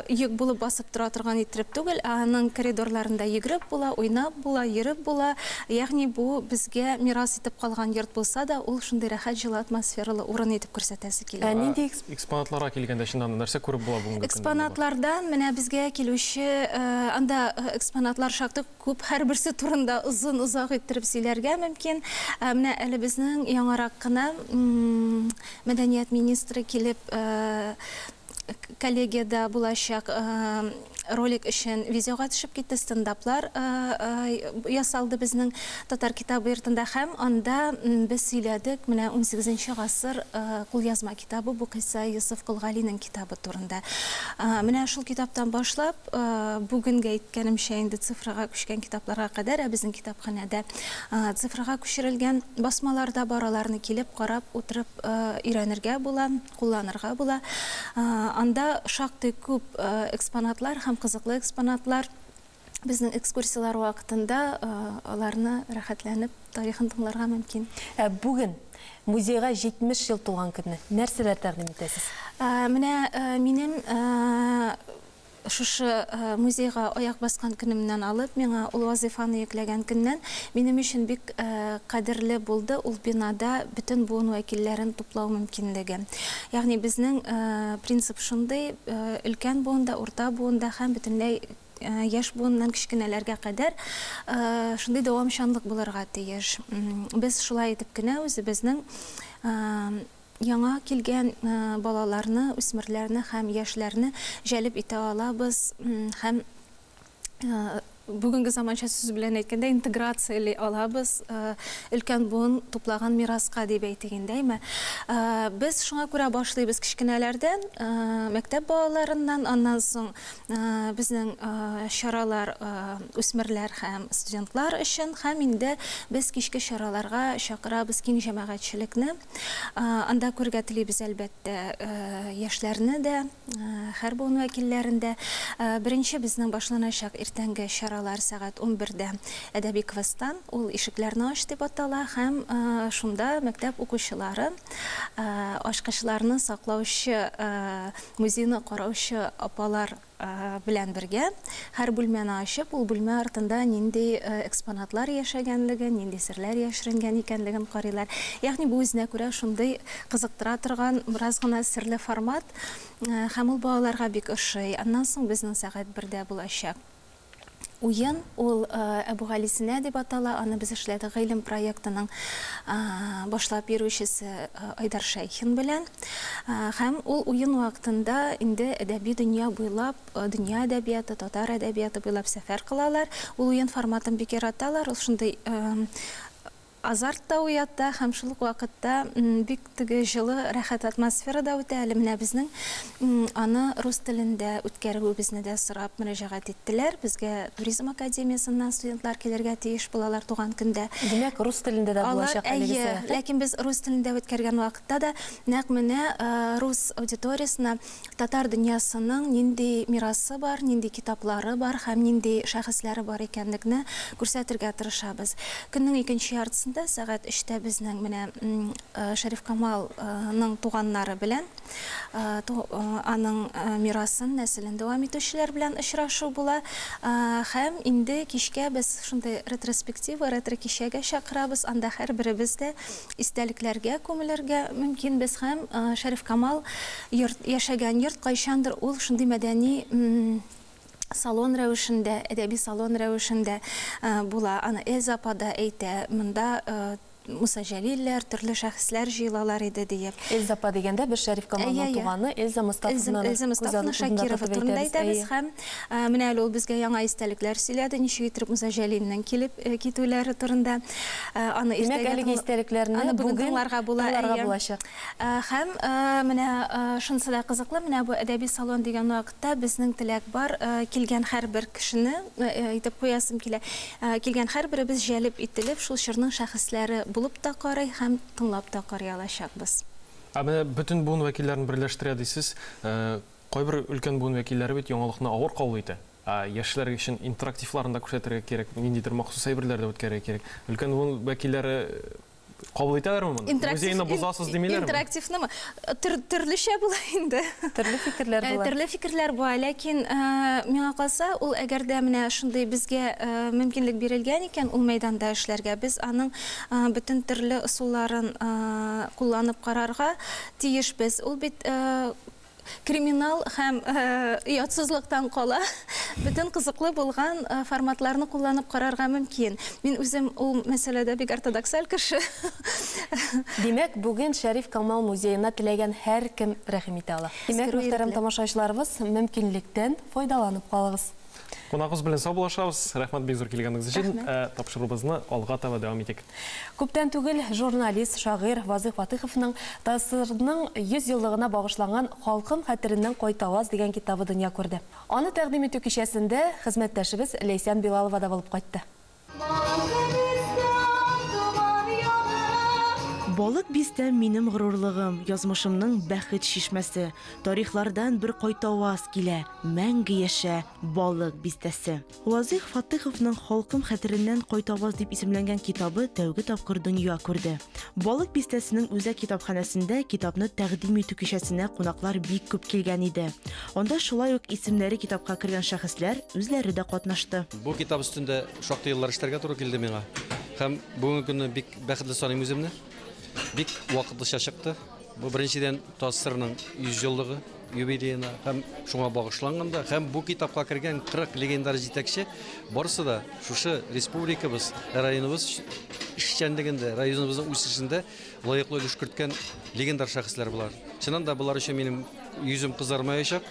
йөк булып басып тора торган иттереп түгел, ә аның коридорларында йөгереп була, уйнап була, йөреп була. Ягъни бу безгә мирас итеп калган йорт булса да, ул шундый рәхәт җылы атмосфералы урын итеп күрсәтәсе килә. Ә нинди экспонатларга килгәндә чыннан да нәрсә күреп була бүгенге көндә? Экспонатлардан менә безгә килүче, анда экспонатлар шактый күп, һәрберсе турында озын-озак иттереп сөйләргә мөмкин. Менә әле безнең яңарак кына мәдәният министры килеп, коллегияда булачак ролик өчен видеога төшеп китте, стендаплар ясалды безнең Татар китабы йортында һәм анда без сөйләдек менә 18 гасыр кулъязма китабы бу Кыйса Йосыф Колгалинең китабы турында. Менә шул китаптан башлап, бүгенгә әйткәнемчә инде цифрага күчкән китапларга кадәр, ә безнең китапханәдә цифрага күчерелгән басмалар да бар, аларны килеп, карап, утырып өйрәнергә була, кулланырга була. Анда шактый күп экспонатлар һәм кызыклы экспонатлар. Безнең экскурсиялар вакытында аларны рәхәтләнеп тарихын тыңларга мөмкин. Ә бүген музейга 70 ел тулган көнне нәрсәләр тәкъдим итәсез? Менә минем шушы музейга аяк баскан көнемнән алып, миңа ул вазифаны йөкләгән көннән минем өчен бик кадерле булды ул бинада бөтен буын вәкилләрен туплау мөмкинлеге. Ягъни безнең принцип шундый, өлкән буында, урта буында һәм бөтенләй яшь буыннан кечкенәләргә кадәр шундый дәвамчанлык булырга тиеш. Без шулай итеп кенә үзебезнең яңа килгән балаларны, үсмерләрне һәм яшьләрне җәлеп итә алабыз һәм бүгенге заманча сүз белән әйткәндә интеграцияли алабыз өлкән буын туплаган мираска дип әйтик инде, әйме? Без шуңа күрә башлыйбыз кечкенәләрдән, мәктәп балаларыннан, аннан соң безнең чаралар үсмерләр һәм студентлар өчен, һәм инде без кичке чараларга чакырабыз киң җәмәгатьчелекне. Анда күрергә телибез әлбәттә яшьләрне дә, һәр буын вәкилләрен дә. Беренче безнең башланачак иртәнге чаралар сәгать 11-дә әдәби квесттан, ул ишекләрне ач дип атала, һәм шунда мәктәп укучылары, ачкычларны саклаучы, музейны караучы апалар белән бергә һәр бүлмәне ачып, ул бүлмә артында нинди экспонатлар яшәгәнлеген, нинди серләр яшеренгән икәнлеген карыйлар. Ягъни бу үзенә күрә шундый кызыктыра торган бераз гына серле формат, һәм ул балаларга бик ошый. Аннан соң безнең сәгать 1-дә булачак. уен, ул Әбүгалисина дип атала, аны без эшләдек Гыйлем проектының башлап йөрүчесе Айдар Шәйхин белән. Һәм ул уен вакытында инде әдәби дөнья буйлап, дөнья әдәбияты, татар әдәбияты буйлап сәфәр кылалар. Ул уен форматын бик яраталар, ул шундый азарт та уята һәм шул ук вакытта бик теге җылы, рәхәт атмосферада үтә. Әле менә безнең аны рус телендә үткәрүебезне дә сорап мөрәҗәгать иттеләр. Безгә туризм академиясеннән студентлар килергә тиеш булалар туган көндә. Димәк, рус телендә дә булачак әлеге сәяхәт. Ләкин без рус телендә үткәргән вакытта да нәкъ менә рус аудиториясенә татар дөньясының нинди мирасы бар, нинди китаплары бар һәм нинди шәхесләре бар икәнлекне күрсәтергә тырышабыз. Көннең икенче яртысында сәгать 3-тә безнең менә Шәриф Камалның туганнары белән, аның мирасын, нәселен дәвам итүчеләр белән очрашу була. Һәм инде кичкә без шундый ретроспектива, ретро-кичәгә чакырабыз. Анда һәрберебез дә истәлекләргә күмелергә мөмкин без. Һәм Шәриф Камал яшәгән йорт кайчандыр ул шундый мәдәни салон рәвешендә, әдәби салон рәвешендә була. Аны Эльза апа да әйтә, монда Муса Җәлилләр, төрле шәхесләр җыелалар иде диеп. Эльза апа дигәндә без Шәриф Камалның туганы Эльза Мостафовнаны Эльза Мостафовна Шакирова турында әйтәбез. Һәм менә әле ул безгә яңа истәлекләр сөйләде, ничек итеп Муса Җәлилнең килеп китүләре турында. Аны иртәгә әлеге истәлекләрне бүген тыңларга булачак. Һәм менә шунысы да кызыклы, менә бу әдәби салон дигән вакытта безнең теләк бар, килгән һәрбер кешене әйтеп куясым килә. Килгән һәрберебез җәлеп ителеп, шул чорның шәхесләре булып та карый һәм тыңлап та карый алачакбыз. Ә менә бөтен буын вәкилләрен берләштерә дисез, кайбер өлкән буын вәкилләре бит яңалыкны авыр кабул итә. Ә яшьләр өчен интерактивларын да күрсәтергә кирәк, ниндидер махсус әйберләр дә үткәрергә кирәк. Өлкән буын вәкилләре кабул итәләрме моны? Музейны бозасыз димиләрме? Интерактивнымы? Төрлечә була инде. Төрле фикерләр була. Төрле фикерләр була, ләкин миңа калса, ул әгәр дә менә шундый безгә мөмкинлек бирелгән икән, ул мәйданда эшләргә, без аның бөтен төрле ысулларын кулланып карарга тиешбез. Ул бит криминал һәм оятсызлыктан кала бөтен кызыклы булган форматларны кулланып карарга мөмкин. Мин үзем ул мәсьәләдә бик ортодоксаль кеше. Димәк, бүген Шәриф Камал музеена теләгән һәркем рәхим итә ала. Димәк, мөхтәрәм тамашачыларыбыз, мөмкинлектән файдаланып калыгыз. Кунагыбыз белән саубуллашабыз. Рәхмәт бик зур килгәнегез өчен. Тапшыруыбызны алга таба дәвам итик. Күптән түгел журналист, шагыйрь Вазыйх Фатыйховның ТАССРның 100 еллыгына багышланган Халкым хәтереннән кайтаваз дигән китабы дөнья күрде. Аны тәкъдим итү кичәсендә хезмәттәшебез Ләйсән Билалова да булып кайтты. Балык бистәм минем горурлыгым, язмышымның бәхет чишмәсе. Тарихлардан бер кайтаваз килә, мәңге яшә Балык бистәсе. Вазыйх Фатыйховның Халкым хәтереннән кайтаваз дип исемләнгән китабы тәүге тапкыр дөнья күрде. Балык бистәсенең үзәк китапханәсендә китапны тәкъдим итү кичәсенә кунаклар бик күп килгән иде. Анда шулай ук исемнәре китапка кергән шәхесләр үзләре дә катнашты. Бу китап өстендә шактый еллар эшләргә туры килде миңа. Һәм бүгенге көнне бик бәхетле саныйм үземне. Бик вакытлыча чыкты. Бу беренчедән ТАССРның 100 еллыгы юбилеена һәм шуңа багышланганда, һәм бу китапка кергән 40 легендар җитәкче барысы да шушы республикабыз, районыбыз эшчәнлегендә, районыбызның үсешендә лаеклы өлеш керткән легендар шәхесләр булар. Чыннан да булар өчен минем йөзем кызармаячак.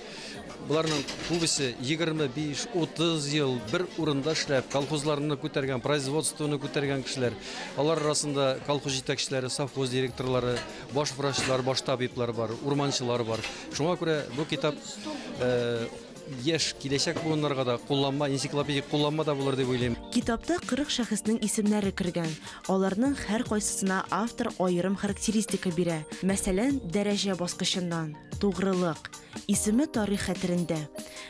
Буларның күбесе 25-30 ел бер урында эшләп, колхозларны күтәргән, производствоны күтәргән кешеләр. Алар арасында колхоз җитәкчеләре, совхоз директорлары, баш врачлар, баш табиблар бар, урманчылар бар. Шуңа күрә бу китап яшь киләчәк буыннарга да кулланма, энциклопедик кулланма да булыр дип уйлыйм. Китапта 40 шәхеснең исемнәре кергән. Аларның һәр кайсысына автор аерым характеристика бирә. Мәсәлән, дәрәҗә баскычыннан, тугрылык, исеме тарих хәтерендә,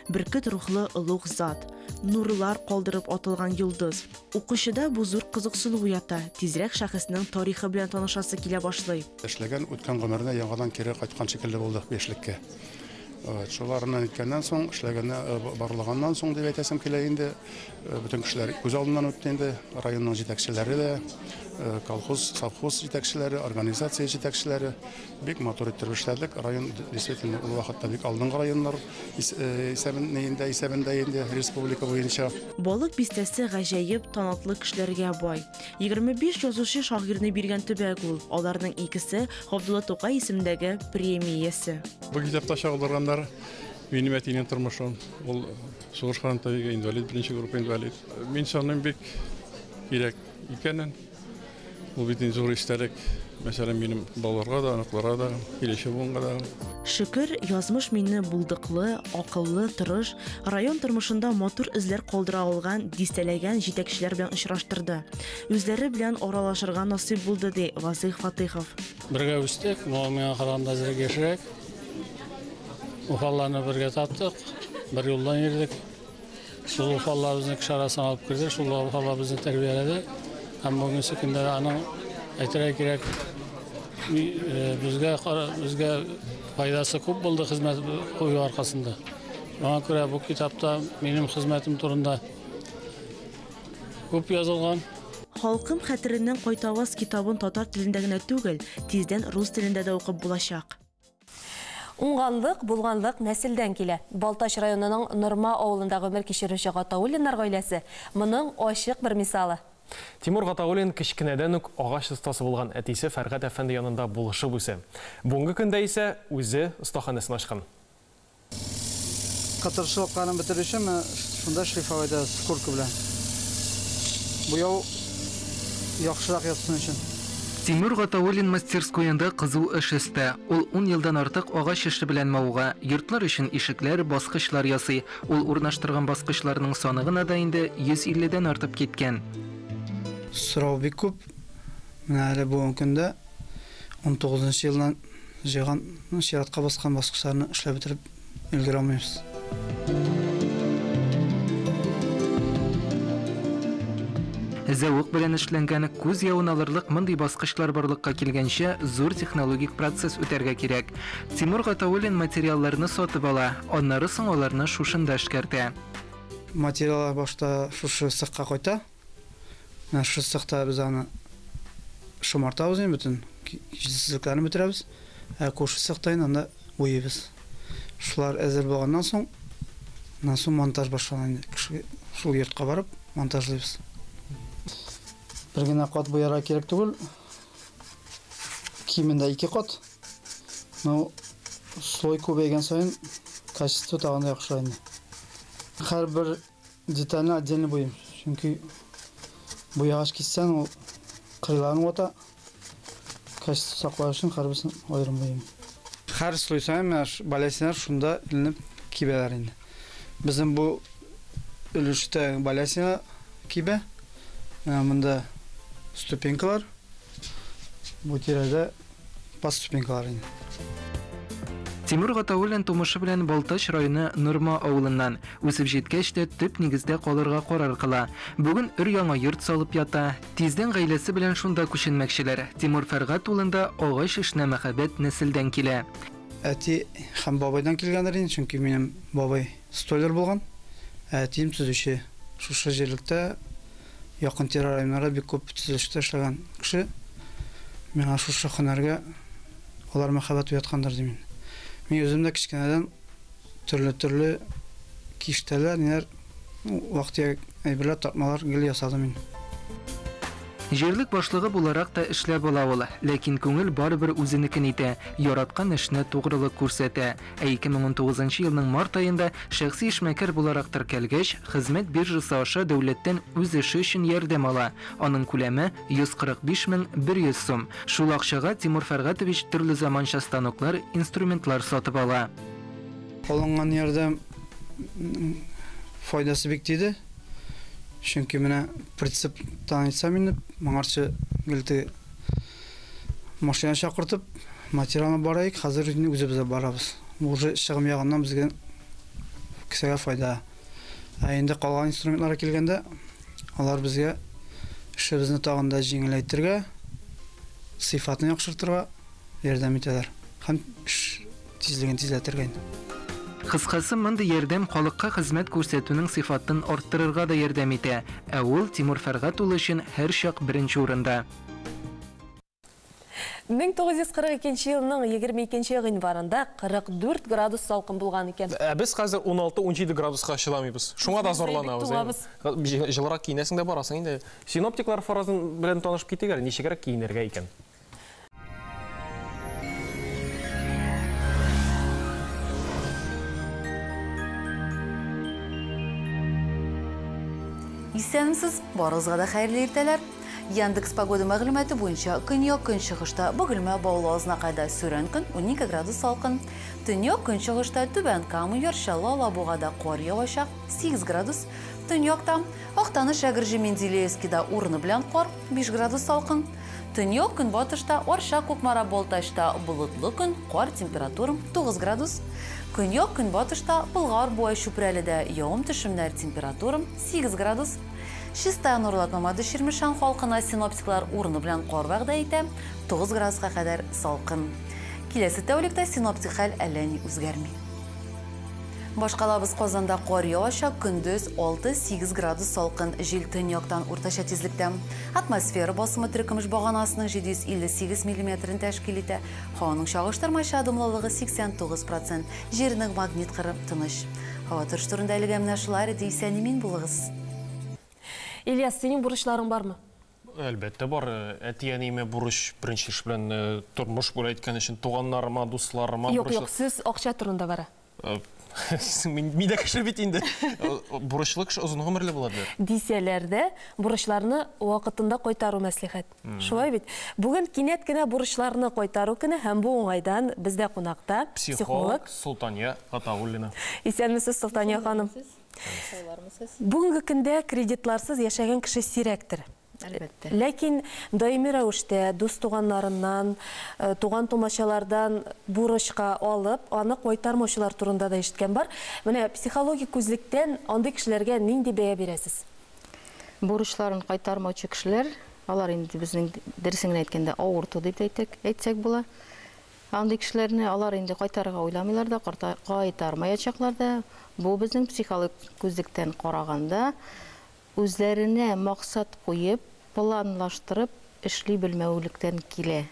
бөркет рухлы олуг зат, нурлар калдырып атылган йолдыз. Укучыда бу зур кызыксыну уята, тизрәк шәхеснең тарихы белән танышасы килә башлый. Эшләгән үткән гомеренә яңадан кире кайткан шикелле булды яшьлеккә. Шуларыннан үткәннән соң, эшләгәнне барлаганнан соң дип әйтәсем килә инде. Бөтен кешеләр күз алдыннан үтте инде, районның җитәкчеләре дә, Колхоз, совхоз җитәкчеләре, организация җитәкчеләре бик матур иттереп эшләдек. Район действительно ул вакытта бик алдынгы районнар исәбендә исәбендә инде республика буенча. Балык бистәсе гаҗәеп талантлы кешеләргә бай. 25 язучы шагыйрьне биргән төбәк ул. Аларның икесе Габдулла Тукай исемендәге премия иясе. Бу китапта чагылдырганнар минем әтинең тормышын. Ул сугыш фронтовигы, инвалид, беренче группа инвалид. Мин саныйм бик кирәк икәнен. Ул бит инде зур истәлек, мәсәлән, минем балаларга да, оныкларга да, киләчәк буынга да. Шөкер, язмыш мине булдыклы, акыллы, тырыш, район тормышында матур эзләр калдыра алган дистәләгән җитәкчеләр белән очраштырды. Үзләре белән аралашырга насыйп булды, ди Вазыйх Фатыйхов. Бергә үстек, миңа караганда әзрәк яшьрәк. Уфалларны бергә таптык, бер юлдан йөрдек. Шул уфаллар безне кеше арасына алып керде, шул уфаллар безне тәрбияләде. Һәм бүгенге көндә аның әйтергә кирәк, безгә безгә файдасы күп булды хезмәт кую аркасында. Шуңа күрә бу китапта минем хезмәтем турында күп язылган. Халкым хәтереннән кайтаваз китабын татар телендә генә түгел, тиздән рус телендә дә укып булачак. Уңганлык, булганлык нәселдән килә. Балтач районының Норма авылында гомер кичерүче Гатауллиннар гаиләсе моның ачык бер мисалы. Тимур Гатауллин кечкенәдән үк агач остасы булган әтисе Фәргать әфәнде янында булышып үсә. Бүгенге көндә исә үзе остаханәсен ачкан. Кытыршылыкларын бетерү өчен шунда шлифовать итәбез курка белән. Буяу яхшырак ятсын өчен. Тимур Гатауллин мастерскоенда кызу эш өстә. Ул 10 елдан артык агач эше белән мавыга. Йортлар өчен ишекләр, баскычлар ясый. Ул урнаштырган баскычларның саны гына да инде 150дән артып киткән. Сорау бик күп. Менә әле бүгенге көндә 19 елдан җыйган чиратка баскан баскычларны эшләп бетереп өлгерә алмыйбыз. Зәвык белән эшләнгән, күз явын алырлык мондый баскычлар барлыкка килгәнче зур технологик процесс үтәргә кирәк. Тимур Гатауллин материалларны сатып ала, аннары соң аларны шушында эшкәртә. Материаллар башта шушы цехка кайта. Менә шушы цехта без аны шомартабыз инде, бөтен җитешсезлекләрне бетерәбез. Ә күрше цехта инде анда буйыбыз. Шулар әзер булганнан соң, аннан соң монтаж башлана инде. Кеше шул йортка барып монтажлыйбыз. Бер генә кат буярга кирәк түгел. Кимендә 2 кат. Но слой күбәйгән саен качество тагын да яхшыра инде. Һәрбер детальне отдельно буйым. Чөнки буягач киссәң, ул кырыйларын вата. Качество саклар өчен һәрберсен аерым буйым. Һәр слой саен менә балясиннар шунда эленеп кибәләр инде. Безнең бу өлештә балясина кибә. Менә монда ступенькалар, бу тирәдә пас ступенькалар инде. Тимур Гатауллин тумышы белән Балтач районы Норма авылыннан. Үсеп җиткәч тә төп нигездә калырга карар кыла. Бүген өр-яңа йорт салып ята. Тиздән гаиләсе белән шунда күченмәкчеләр. Тимур Фәргать улында агач эшенә мәхәббәт нәселдән килә. Әти һәм бабайдан килгәндер инде, чөнки минем бабай столяр булган, ә әтием төзүче. Шушы җирлектә якын тирә районнарда бик күп төзелештә эшләгән кеше. Миңа шушы һөнәргә алар мәхәббәт уяткандыр дим. Мин үзем дә кечкенәдән төрле-төрле киштәләр, ниләр, вак-төяк әйберләр, тартмалар гел ясадым мин. Җирлек башлыгы буларак та эшләп ала ул, ләкин күңел барыбер үзенекен итә, яраткан эшенә тугрылык күрсәтә. Ә 2019 елның март аенда шәхси эшмәкәр буларак теркәлгәч, хезмәт биржасы аша дәүләттән үз эше өчен ярдәм ала. Аның күләме 145 100 сум. Шул акчага Тимур Фәргатович төрле заманча станоклар, инструментлар сатып ала. Алынган ярдәм файдасы бик тиде. Чөнки менә прицептан әйтсәм инде, моңарчы гел теге машина чакыртып, материалны барайык, хәзер инде үзебез барабыз. Уже чыгым ягыннан безгә кесәгә файда. Ә инде калган инструментларга килгәндә, алар безгә эшебезне тагын да җиңеләйтергә, сыйфатын яхшыртырга ярдәм итәләр һәм эш тизлеген тизләтергә инде. Кыскасы, мондый ярдәм халыкка хезмәт күрсәтүнең сыйфатын арттырырга да ярдәм итә. Ә ул Тимур Фәргать улы өчен һәрчак беренче урында. 1942 елның 22 гыйнварында 44 градус салкын булган икән. Ә без хәзер 16-17 градуска чыдамыйбыз. Шуңа да зарланабыз. Җылырак киенәсең дә барасың инде. Синоптиклар фаразын белән танышып китик әле, ничегрәк киенергә икән. Исәнмесез, барыгызга да хәерле иртәләр. Яндекс погода мәгълүматы буенча көньяк-көнчыгышта Бөгелмә, Баулы, Азнакайда сүрән көн 12 градус салкын. Төньяк-көнчыгышта Түбән Кама, Яр Чаллы, Алабугада кар явачак 8 градус. Төньякта Актаныш, Әгерҗе, Менделеевскида урыны белән кар 5 градус салкын. Төньяк-көнбатышта Арча, Кукмара, Балтачта болытлы көн, кар температура 9 градус. Көньяк-көнбатышта Болгар, Буа, Чүпрәледә явым-төшемнәр температура 8 градус. Чистай, Нурлат, Мамадыш, Чирмешән халкына синоптиклар урыны белән кар вәгъдә итә, 9 градуска кадәр салкын. Киләсе тәүлектә синоптик хәл әллә ни үзгәрми. Башкалабыз Казанда кар явачак, көндез 6-8 градус салкын, җил төньяктан уртача тизлектә. Атмосфера басымы теркемеш баганасының 758 миллиметрын тәшкил итә. Һаваның чагыштырмача дымлылыгы 89%, җирнең магнит кыры тыныч. Һава торышы турында әлегә менә шулар иде, исән-имин булыгыз. Ильяс, синең бурычларың бармы? Әлбәттә бар. Әти-әниемә бурыч беренче эш белән тормыш бүләк иткән өчен, туганнарыма, дусларыма Юк, юк, сүз акча турында бара. Мин дә кеше бит инде. Бурычлы кеше озын гомерле була диләр. Дисәләр дә, бурычларны вакытында кайтару мәслихәт. Шулай бит. Бүген кинәт кенә бурычларны кайтару көне һәм бу уңайдан бездә кунакта психолог Султания Гатауллина. Исәнмесез, Султания ханым. Бүгенге көндә кредитларсыз яшәгән кеше сирәктер. Әлбәттә. Ләкин даими рәвештә дус туганнарыннан, туган тумачалардан бурычка алып, аны кайтармаучылар турында да ишеткән бар. Менә психологик күзлектән андый кешеләргә нинди бәя бирәсез? Бурычларын кайтармаучы кешеләр, алар инде безнең дөресен генә әйткәндә авырту дип әйтсәк була. Андый кешеләрне алар инде кайтарырга уйламыйлар да, кайтармаячаклар да. Бу безнең психологик күзлектән караганда үзләренә максат куеп, планлаштырып эшли белмәүлектән килә.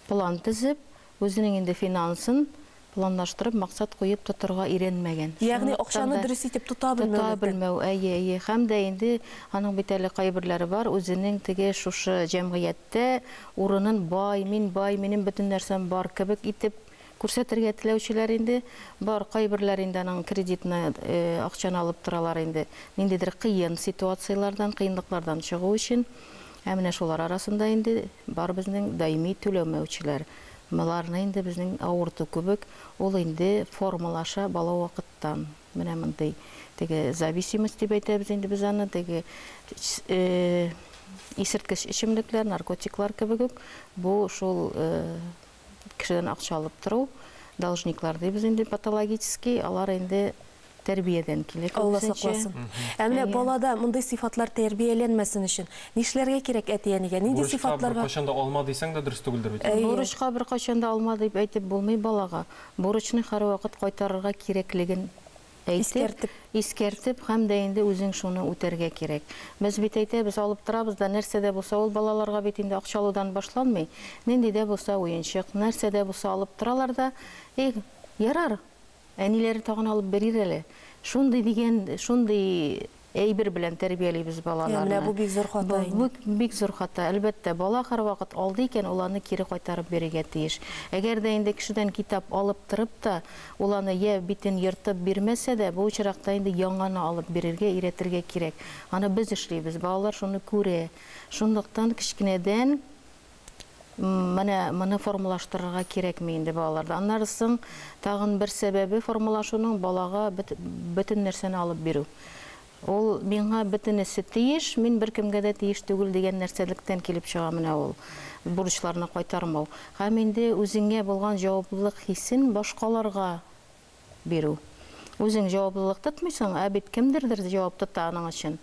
План төзеп, үзенең инде финансын планлаштырып, максат куеп тотырга өйрәнмәгән. Ягъни акчаны дөрес итеп тота белмәү. Тота белмәү, әйе, әйе. Һәм дә инде аның бит әле кайберләре бар, үзенең теге шушы җәмгыятьтә урынын бай, мин бай, минем бөтен нәрсәм бар кебек итеп күрсәтергә теләүчеләр инде бар. Кайберләр инде аның кредитны, акчаны алып торалар инде. Ниндидер кыен ситуацияләрдән, кыенлыклардан чыгу өчен. Ә менә шулар арасында инде бар безнең даими түләмәүчеләр. Маларны инде безнең авырту кебек, ул инде формалаша бала вакыттан. Менә мондый теге зависимость дип әйтәбез инде без аны, теге исерткеч эчемлекләр, наркотиклар кебек үк, бу шул кешедән акча алып тору, должниклар дибез инде патологический, алар инде тәрбиядән килә Алла күбесенчә. сакласын. Ә менә Әйе. балада мондый сыйфатлар тәрбияләнмәсен өчен нишләргә кирәк әти-әнигә? Нинди Бурычка сыйфатларга? беркайчан да алма дисәң дә дөрес түгелдер бит. Әйе. Бурычка беркайчан да алма дип әйтеп булмый балага. Бурычны һәрвакыт кайтарырга кирәклеген әйтеп, искәртеп һәм дә инде үзең шуны үтәргә кирәк. Без бит әйтәбез, алып торабыз да, нәрсә дә булса, ул балаларга бит инде акча алудан башланмый. Нинди дә булса уенчык, нәрсә дә булса алып торалар да, эй, ярар, әниләре тагын алып бирер әле. Шундый дигән, шундый әйбер белән тәрбиялибез балаларны. Менә бу бик зур хата инде. Бу бик зур хата. Әлбәттә, бала һәрвакыт алды икән, ул аны кире кайтарып бирергә тиеш. Әгәр дә инде кешедән китап алып торып та, ул аны я битен ертып бирмәсә дә, бу очракта инде яңаны алып бирергә, өйрәтергә кирәк. Аны без эшлибез, балалар шуны күрә. Шунлыктан кечкенәдән менә моны формалаштырырга кирәкме инде балаларда. Аннары соң тагын бер сәбәбе формалашуның балага бөтен нәрсәне алып бирү. Ул миңа бөтенесе тиеш, мин беркемгә дә тиеш түгел дигән нәрсәлектән килеп чыга менә ул бурычларны кайтармау. Һәм инде үзеңә булган җаваплылык хисен башкаларга бирү. Үзең җаваплылык тотмыйсың, ә бит кемдердер җавап тота аның өчен.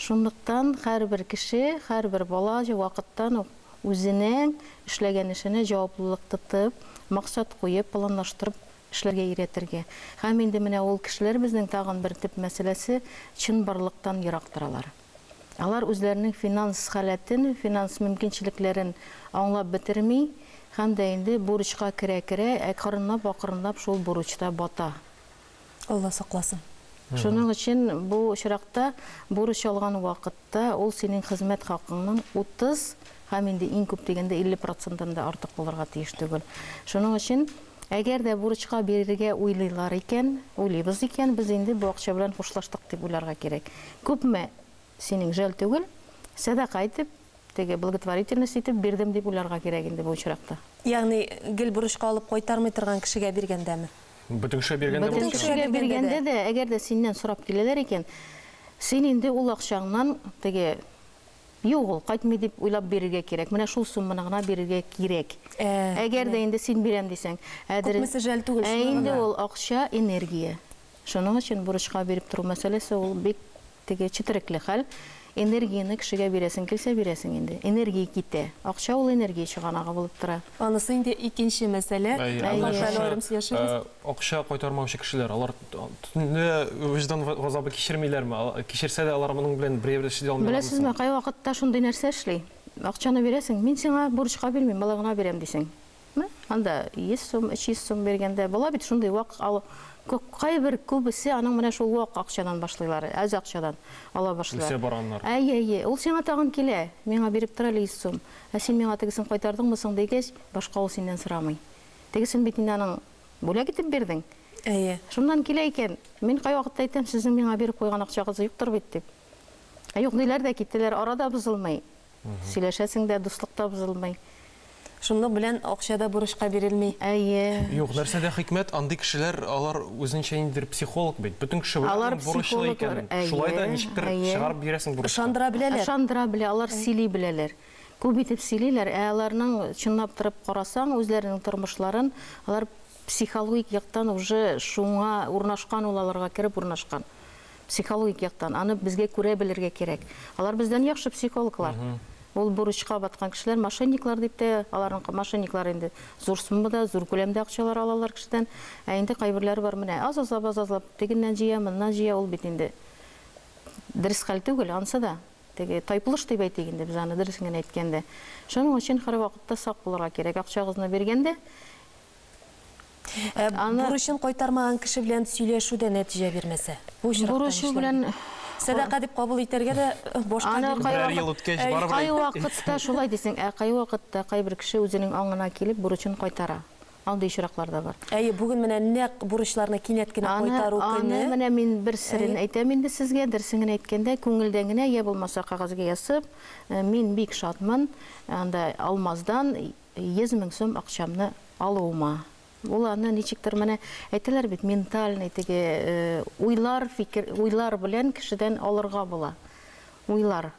Шунлыктан һәрбер кеше, һәрбер бала вакыттан ук үзенең эшләгән эшенә җаваплылык тотып, максат куеп, планлаштырып эшләргә өйрәтергә. Һәм инде менә ул кешеләр безнең тагын бер төп мәсьәләсе чынбарлыктан ерак торалар. Алар үзләренең финанс халәтен, финанс мөмкинчелекләрен аңлап бетерми һәм дә инде бурычка керә-керә, акрынлап-акрынлап шул бурычта бата. Алла сакласын. Шуның өчен бу очракта бурыч алган вакытта ул синең хезмәт хакыңның 30 һәм инде иң күп дигәндә 50 процентын да артык булырга тиеш түгел. Шуның өчен әгәр дә бурычка бирергә уйлыйлар икән, уйлыйбыз икән, без инде бу акча белән хушлаштык дип уйларга кирәк. Күпме синең жәл түгел, сәдака итеп, теге благотворительность итеп бирдем дип уйларга кирәк инде бу очракта. Ягъни гел бурычка алып кайтармый торган кешегә биргәндәме? Бөтен кешегә биргәндә Бөтен кешегә биргәндә дә, әгәр дә синнән сорап киләләр икән, син инде ул акчаңнан теге юк ул кайтмый дип уйлап бирергә кирәк. Менә шул сумманы гына бирергә кирәк. Әгәр дә инде син бирәм дисәң, күпмесе жәл түгел. Ә инде ул акча энергия. Шуның өчен бурычка биреп тору мәсьәләсе ул бик теге четерекле хәл. Энергияне кешегә бирәсең килсә бирәсең инде. Энергия китә. Акча ул энергия чыганагы булып тора. Анысы инде икенче мәсьәлә. Акча кайтармаучы кешеләр, алар төнлә вөҗдан газабы кичермиләрме? Кичерсә дә алар моның белән бер эш итә алмыйлармы? Беләсезме, кайвакытта шундый нәрсә эшли. Акчаны бирәсең, мин сиңа бурычка бирмим, бала гына бирәм дисең. Анда 100 сум, 300 сум биргәндә бала бит шундый вак кайбер күбесе аның менә шул вак акчадан башлыйлар, әз акчадан ала башлыйлар. Үсә барганнар. Әйе, әйе, ул сиңа тагын килә, миңа биреп тор әле 100 сум. Ә син миңа тегесен кайтардың мысың дигәч, башка ул синнән сорамый. Тегесен бит инде аның бүләк итеп бирдең. Әйе. Шуннан килә икән, мин кайвакытта әйтәм, сезнең миңа биреп куйган акчагыз юктыр бит дип. Ә юк диләр дә киттеләр, арада бозылмый. Сөйләшәсең дә, дуслык та бозылмый. Шунлык белән акча да бурычка бирелми. Әйе. Юк, нәрсәдә хикмәт, андый кешеләр, алар үзенчә ниндидер психолог бит. Бөтен кеше бурычлы икән. Шулай да ничектер чыгарып бирәсең бурычка. Ышандыра беләләр. Ышандыра белә, алар сөйли беләләр. Күп итеп сөйлиләр, ә аларның чынлап торып карасаң, үзләренең тормышларын, алар психологик яктан уже шуңа урнашкан, ул аларга кереп урнашкан. Психологик яктан, аны безгә күрә белергә кирәк. Алар бездән яхшы психологлар. Ул бурычка баткан кешеләр, мошенниклар дип тә, аларның мошенниклар инде зур суммада, зур күләмдә акчалар алалар кешедән. Ә инде кайберләре бар, менә аз-азлап, аз-азлап, тегеннән җыя, моннан җыя, ул бит инде дөрес хәл түгел, ансы да. Теге тайпылыш дип әйтик инде без аны дөресен генә әйткәндә. Шуның өчен һәрвакытта сак булырга кирәк. Акчагызны биргәндә бурычын кайтармаган кеше белән сөйләшү дә нәтиҗә бирмәсә. Бурычы белән сәдака дип кабул итәргә дә башка бер кайвакытта шулай дисең, ә кайвакытта кайбер кеше үзенең аңына килеп бурычын кайтара. Андый очраклар да бар. Әйе, бүген менә нәкъ бурычларны кинәт кенә кайтару көне. Аны менә мин бер серен әйтәм инде сезгә, дөресен генә әйткәндә, күңелдән генә я булмаса кәгазьгә язып, мин бик шатмын, анда алмаздан 100 мең сум акчамны алуыма. Ул аны ничектер менә әйтәләр бит, ментальный теге уйлар, фикер, уйлар белән кешедән алырга була. Уйлар.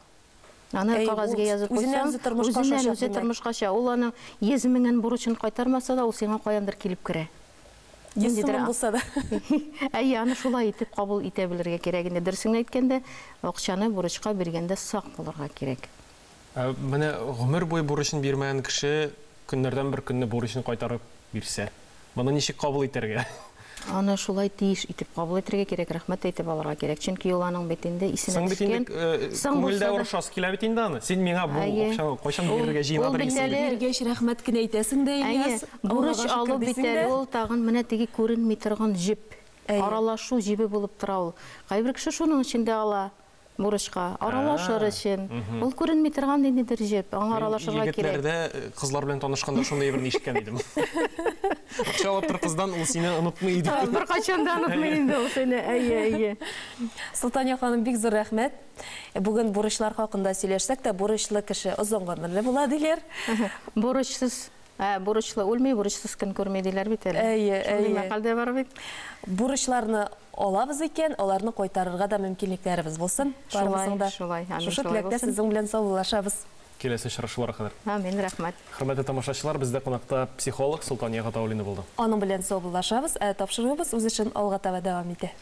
Аны кәгазьгә язып куйсаң, үзеннән үзе тормышка аша. Ул аның 100 меңен бурычын кайтармаса да, ул сиңа каяндыр килеп керә. 100 сум булса да. Әйе, аны шулай итеп кабул итә белергә кирәк инде. Дөресен әйткәндә, акчаны бурычка биргәндә сак булырга кирәк. Менә гомер буе бурычын бирмәгән кеше көннәрдән бер көнне бурычын кайтарып бирсә, моны ничек кабул итәргә? Аны шулай тиеш итеп кабул итәргә кирәк, рәхмәт әйтеп алырга кирәк. Чөнки ул аның бит инде исенә төшкән. Күңелдә орышасы килә бит инде аны. Син миңа бу акчаны кайчан бирергә җыенадыр исең? Биргәч рәхмәт кенә әйтәсең дә, Ильяс. Бурыч алу бит әле ул тагын менә теге күренми торган җеп. Аралашу җебе булып тора ул. Кайбер кеше шуның өчен дә ала бурычка, аралашыр өчен. Ул күренми торган ниндидер җеп, аңа аралашырга кирәк. Егетләрдә кызлар белән танышканда шундый әйберне ишеткән идем. Акча алып тор кыздан, ул сине онытмый иде. Беркайчан да онытмый инде ул сине. Әйе, әйе. Солтания ханым, бик зур рәхмәт. Бүген бурычлар хакында сөйләшсәк тә, бурычлы кеше озын гомерле була диләр. Бурычсыз, бурычлы үлми, бурычсыз көн күрми диләр бит әле. Әйе, әйе. Шундый мәкаль дә бар бит. Бурычларны алабыз икән, аларны кайтарырга да мөмкинлекләребез булсын. Шулай, шулай. Шушы теләктә сезнең белән саубуллашабыз. Киләсе очрашуларга кадәр. Амин, рәхмәт. Хөрмәтле тамашачылар, бездә кунакта психолог Солтания Гатауллина булды. Аның белән саубуллашабыз, ә тапшыруыбыз үз эшен алга таба дәвам итә.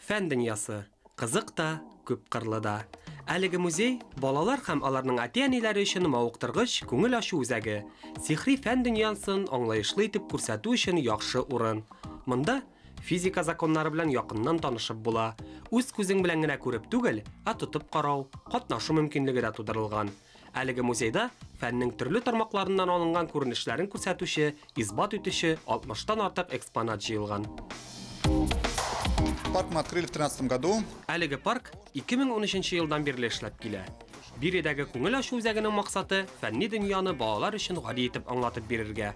Фән дөньясы кызык та, күп кырлы да. Әлеге музей балалар һәм аларның әти-әниләре өчен мавыктыргыч күңел ачу үзәге. Сихри фән дөньясын аңлаешлы итеп күрсәтү өчен яхшы урын. Монда Физика законнары белән якыннан танышып була. Үз күзең белән генә күреп түгел, ә тотып карау, катнашу мөмкинлеге дә тудырылган. Әлеге музейда фәннең төрле тармакларыннан алынган күренешләрен күрсәтүче, исбат итүче 60-тан артык экспонат җыелган. Парк мы открыли в 2013 году. Әлеге парк 2013 елдан бирле эшләп килә. Биредәге күңел ачу үзәгенең максаты фәнни дөньяны балалар өчен гади итеп аңлатып бирергә.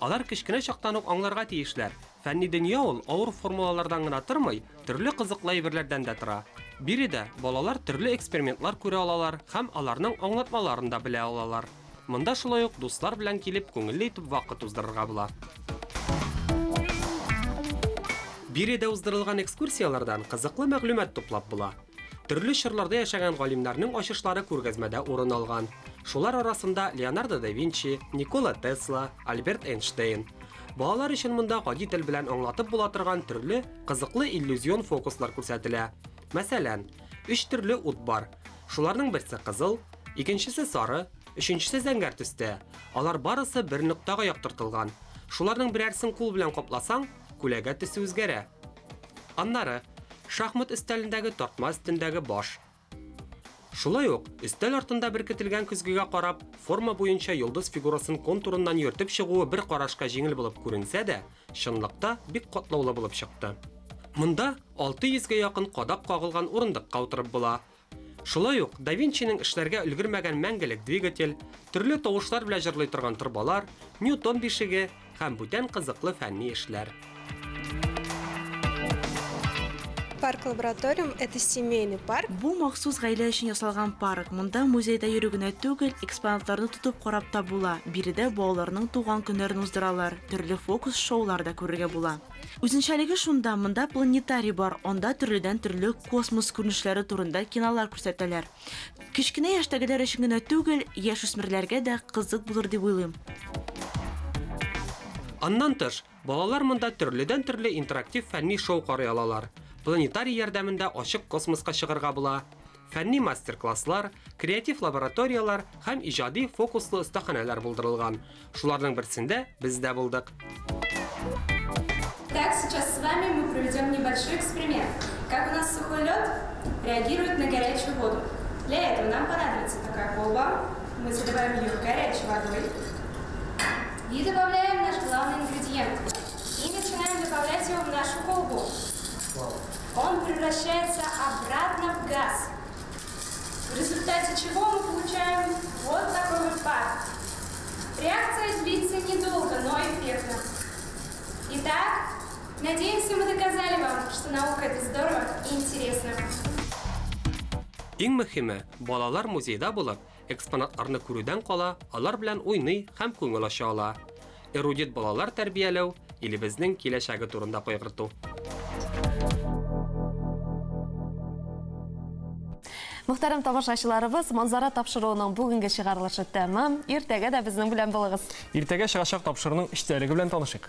Алар кечкенә чактан ук аңларга тиешләр. Фәнни дөнья ул авыр формулалардан гына тормый, төрле кызыклы әйберләрдән дә тора. Биредә балалар төрле экспериментлар күрә алалар һәм аларның аңлатмаларын да белә алалар. Монда шулай ук дуслар белән килеп күңелле итеп вакыт уздырырга була. Биредә уздырылган экскурсияләрдән кызыклы мәгълүмат туплап була. Төрле чорларда яшәгән галимнәрнең ачышлары күргәзмәдә урын алган. Шулар арасында Леонардо да Винчи, Никола Тесла, Альберт Эйнштейн. Балалар өчен монда гади тел белән аңлатып була торган төрле кызыклы иллюзион фокуслар күрсәтелә. Мәсәлән, өч төрле ут бар. Шуларның берсе кызыл, икенчесе сары, өченчесе зәңгәр төстә. Алар барысы бер ноктага яктыртылган. Шуларның берәрсен кул белән капласаң, күләгә төсе үзгәрә. Аннары шахмат өстәлендәге тартма өстендәге баш. Шулай ук өстәл артында беркетелгән көзгегә карап, форма буенча йолдыз фигурасын контурыннан йөртеп чыгуы бер карашка җиңел булып күренсә дә, чынлыкта бик катлаулы булып чыкты. Монда 600-гә якын кадак кагылган урындыкка утырып була. Шулай ук да Винчиның эшләргә өлгермәгән мәңгелек двигатель, төрле тавышлар белән җырлый торган торбалар, Ньютон бишеге һәм бүтән кызыклы фәнни эшләр. Парк-лабораториум – это семейный парк. Бу махсус гаилә өчен ясалган парк. Монда музейда йөрү генә түгел, экспонатларны тотып карап та була. Биредә балаларның туган көннәрен уздыралар, төрле фокус-шоулар да күрергә була. Үзенчәлеге шунда, монда планетарий бар, анда төрледән-төрле космос күренешләре турында кинолар күрсәтәләр. Кечкенә яшьтәгеләр өчен генә түгел, яшүсмерләргә дә кызык булыр дип уйлыйм. Аннан тыш, балалар монда төрледән-төрле интерактив фәнни шоу карый алалар. Планетарий ярдәмендә ачык космоска чыгарга була. Фәнни мастер-класслар, креатив лабораториялар һәм иҗади фокуслы остаханәләр булдырылган. Шуларның берсендә без дә булдык. Так, сейчас с вами мы проведем небольшой эксперимент. Как у нас сухой лед реагирует на горячую воду. Для этого нам понадобится такая колба. Мы заливаем ее горячей водой и добавляем наш главный ингредиент. И начинаем добавлять его в нашу колбу. Он превращается обратно в газ. В результате чего мы получаем вот такой вот пар. Реакция длится недолго, но эффектно. Итак, надеемся, мы доказали вам, что наука – это здорово и интересно. Иң мөһиме, балалар музейда булып, экспонатларны күрүдән кала, алар белән уйный һәм күңел ача ала. Эрудит балалар тәрбияләү, илебезнең киләчәге турында кайгырту. Мөхтәрәм тамашачыларыбыз, Манзара тапшыруының бүгенге чыгарылышы тәмам. Иртәгә дә безнең белән булыгыз. Иртәгә чыгачак тапшыруның эчтәлеге белән танышыйк.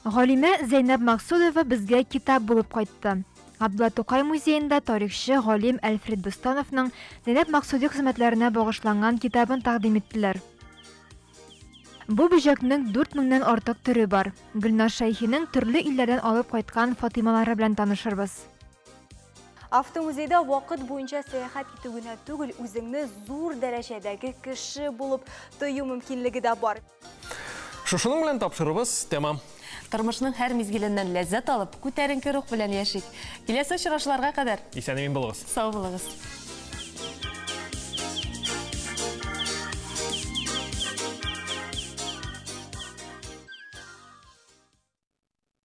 Галимә Зәйнәб Максудова безгә китап булып кайтты. Габдулла Тукай музеенда тарихчы галим Альфред Бустановның Зәйнәб Максуди хезмәтләренә багышланган китабын тәкъдим иттеләр. Бу бөҗәкнең 4000-нән артык төре бар. Гөлназ Шәйхинең төрле илләрдән алып кайткан Фатималары белән танышырбыз. Автомузейда вакыт буенча сәяхәт итү генә түгел, үзеңне зур дәрәҗәдәге кеше булып тою мөмкинлеге дә бар. Шушының белән тапшырубыз тәмам. Тормышның һәр мизгеленнән ләззәт алып, күтәренке рух белән яшик. Киләсе очрашуларга кадәр. Исән-имин булыгыз. Сау булыгыз.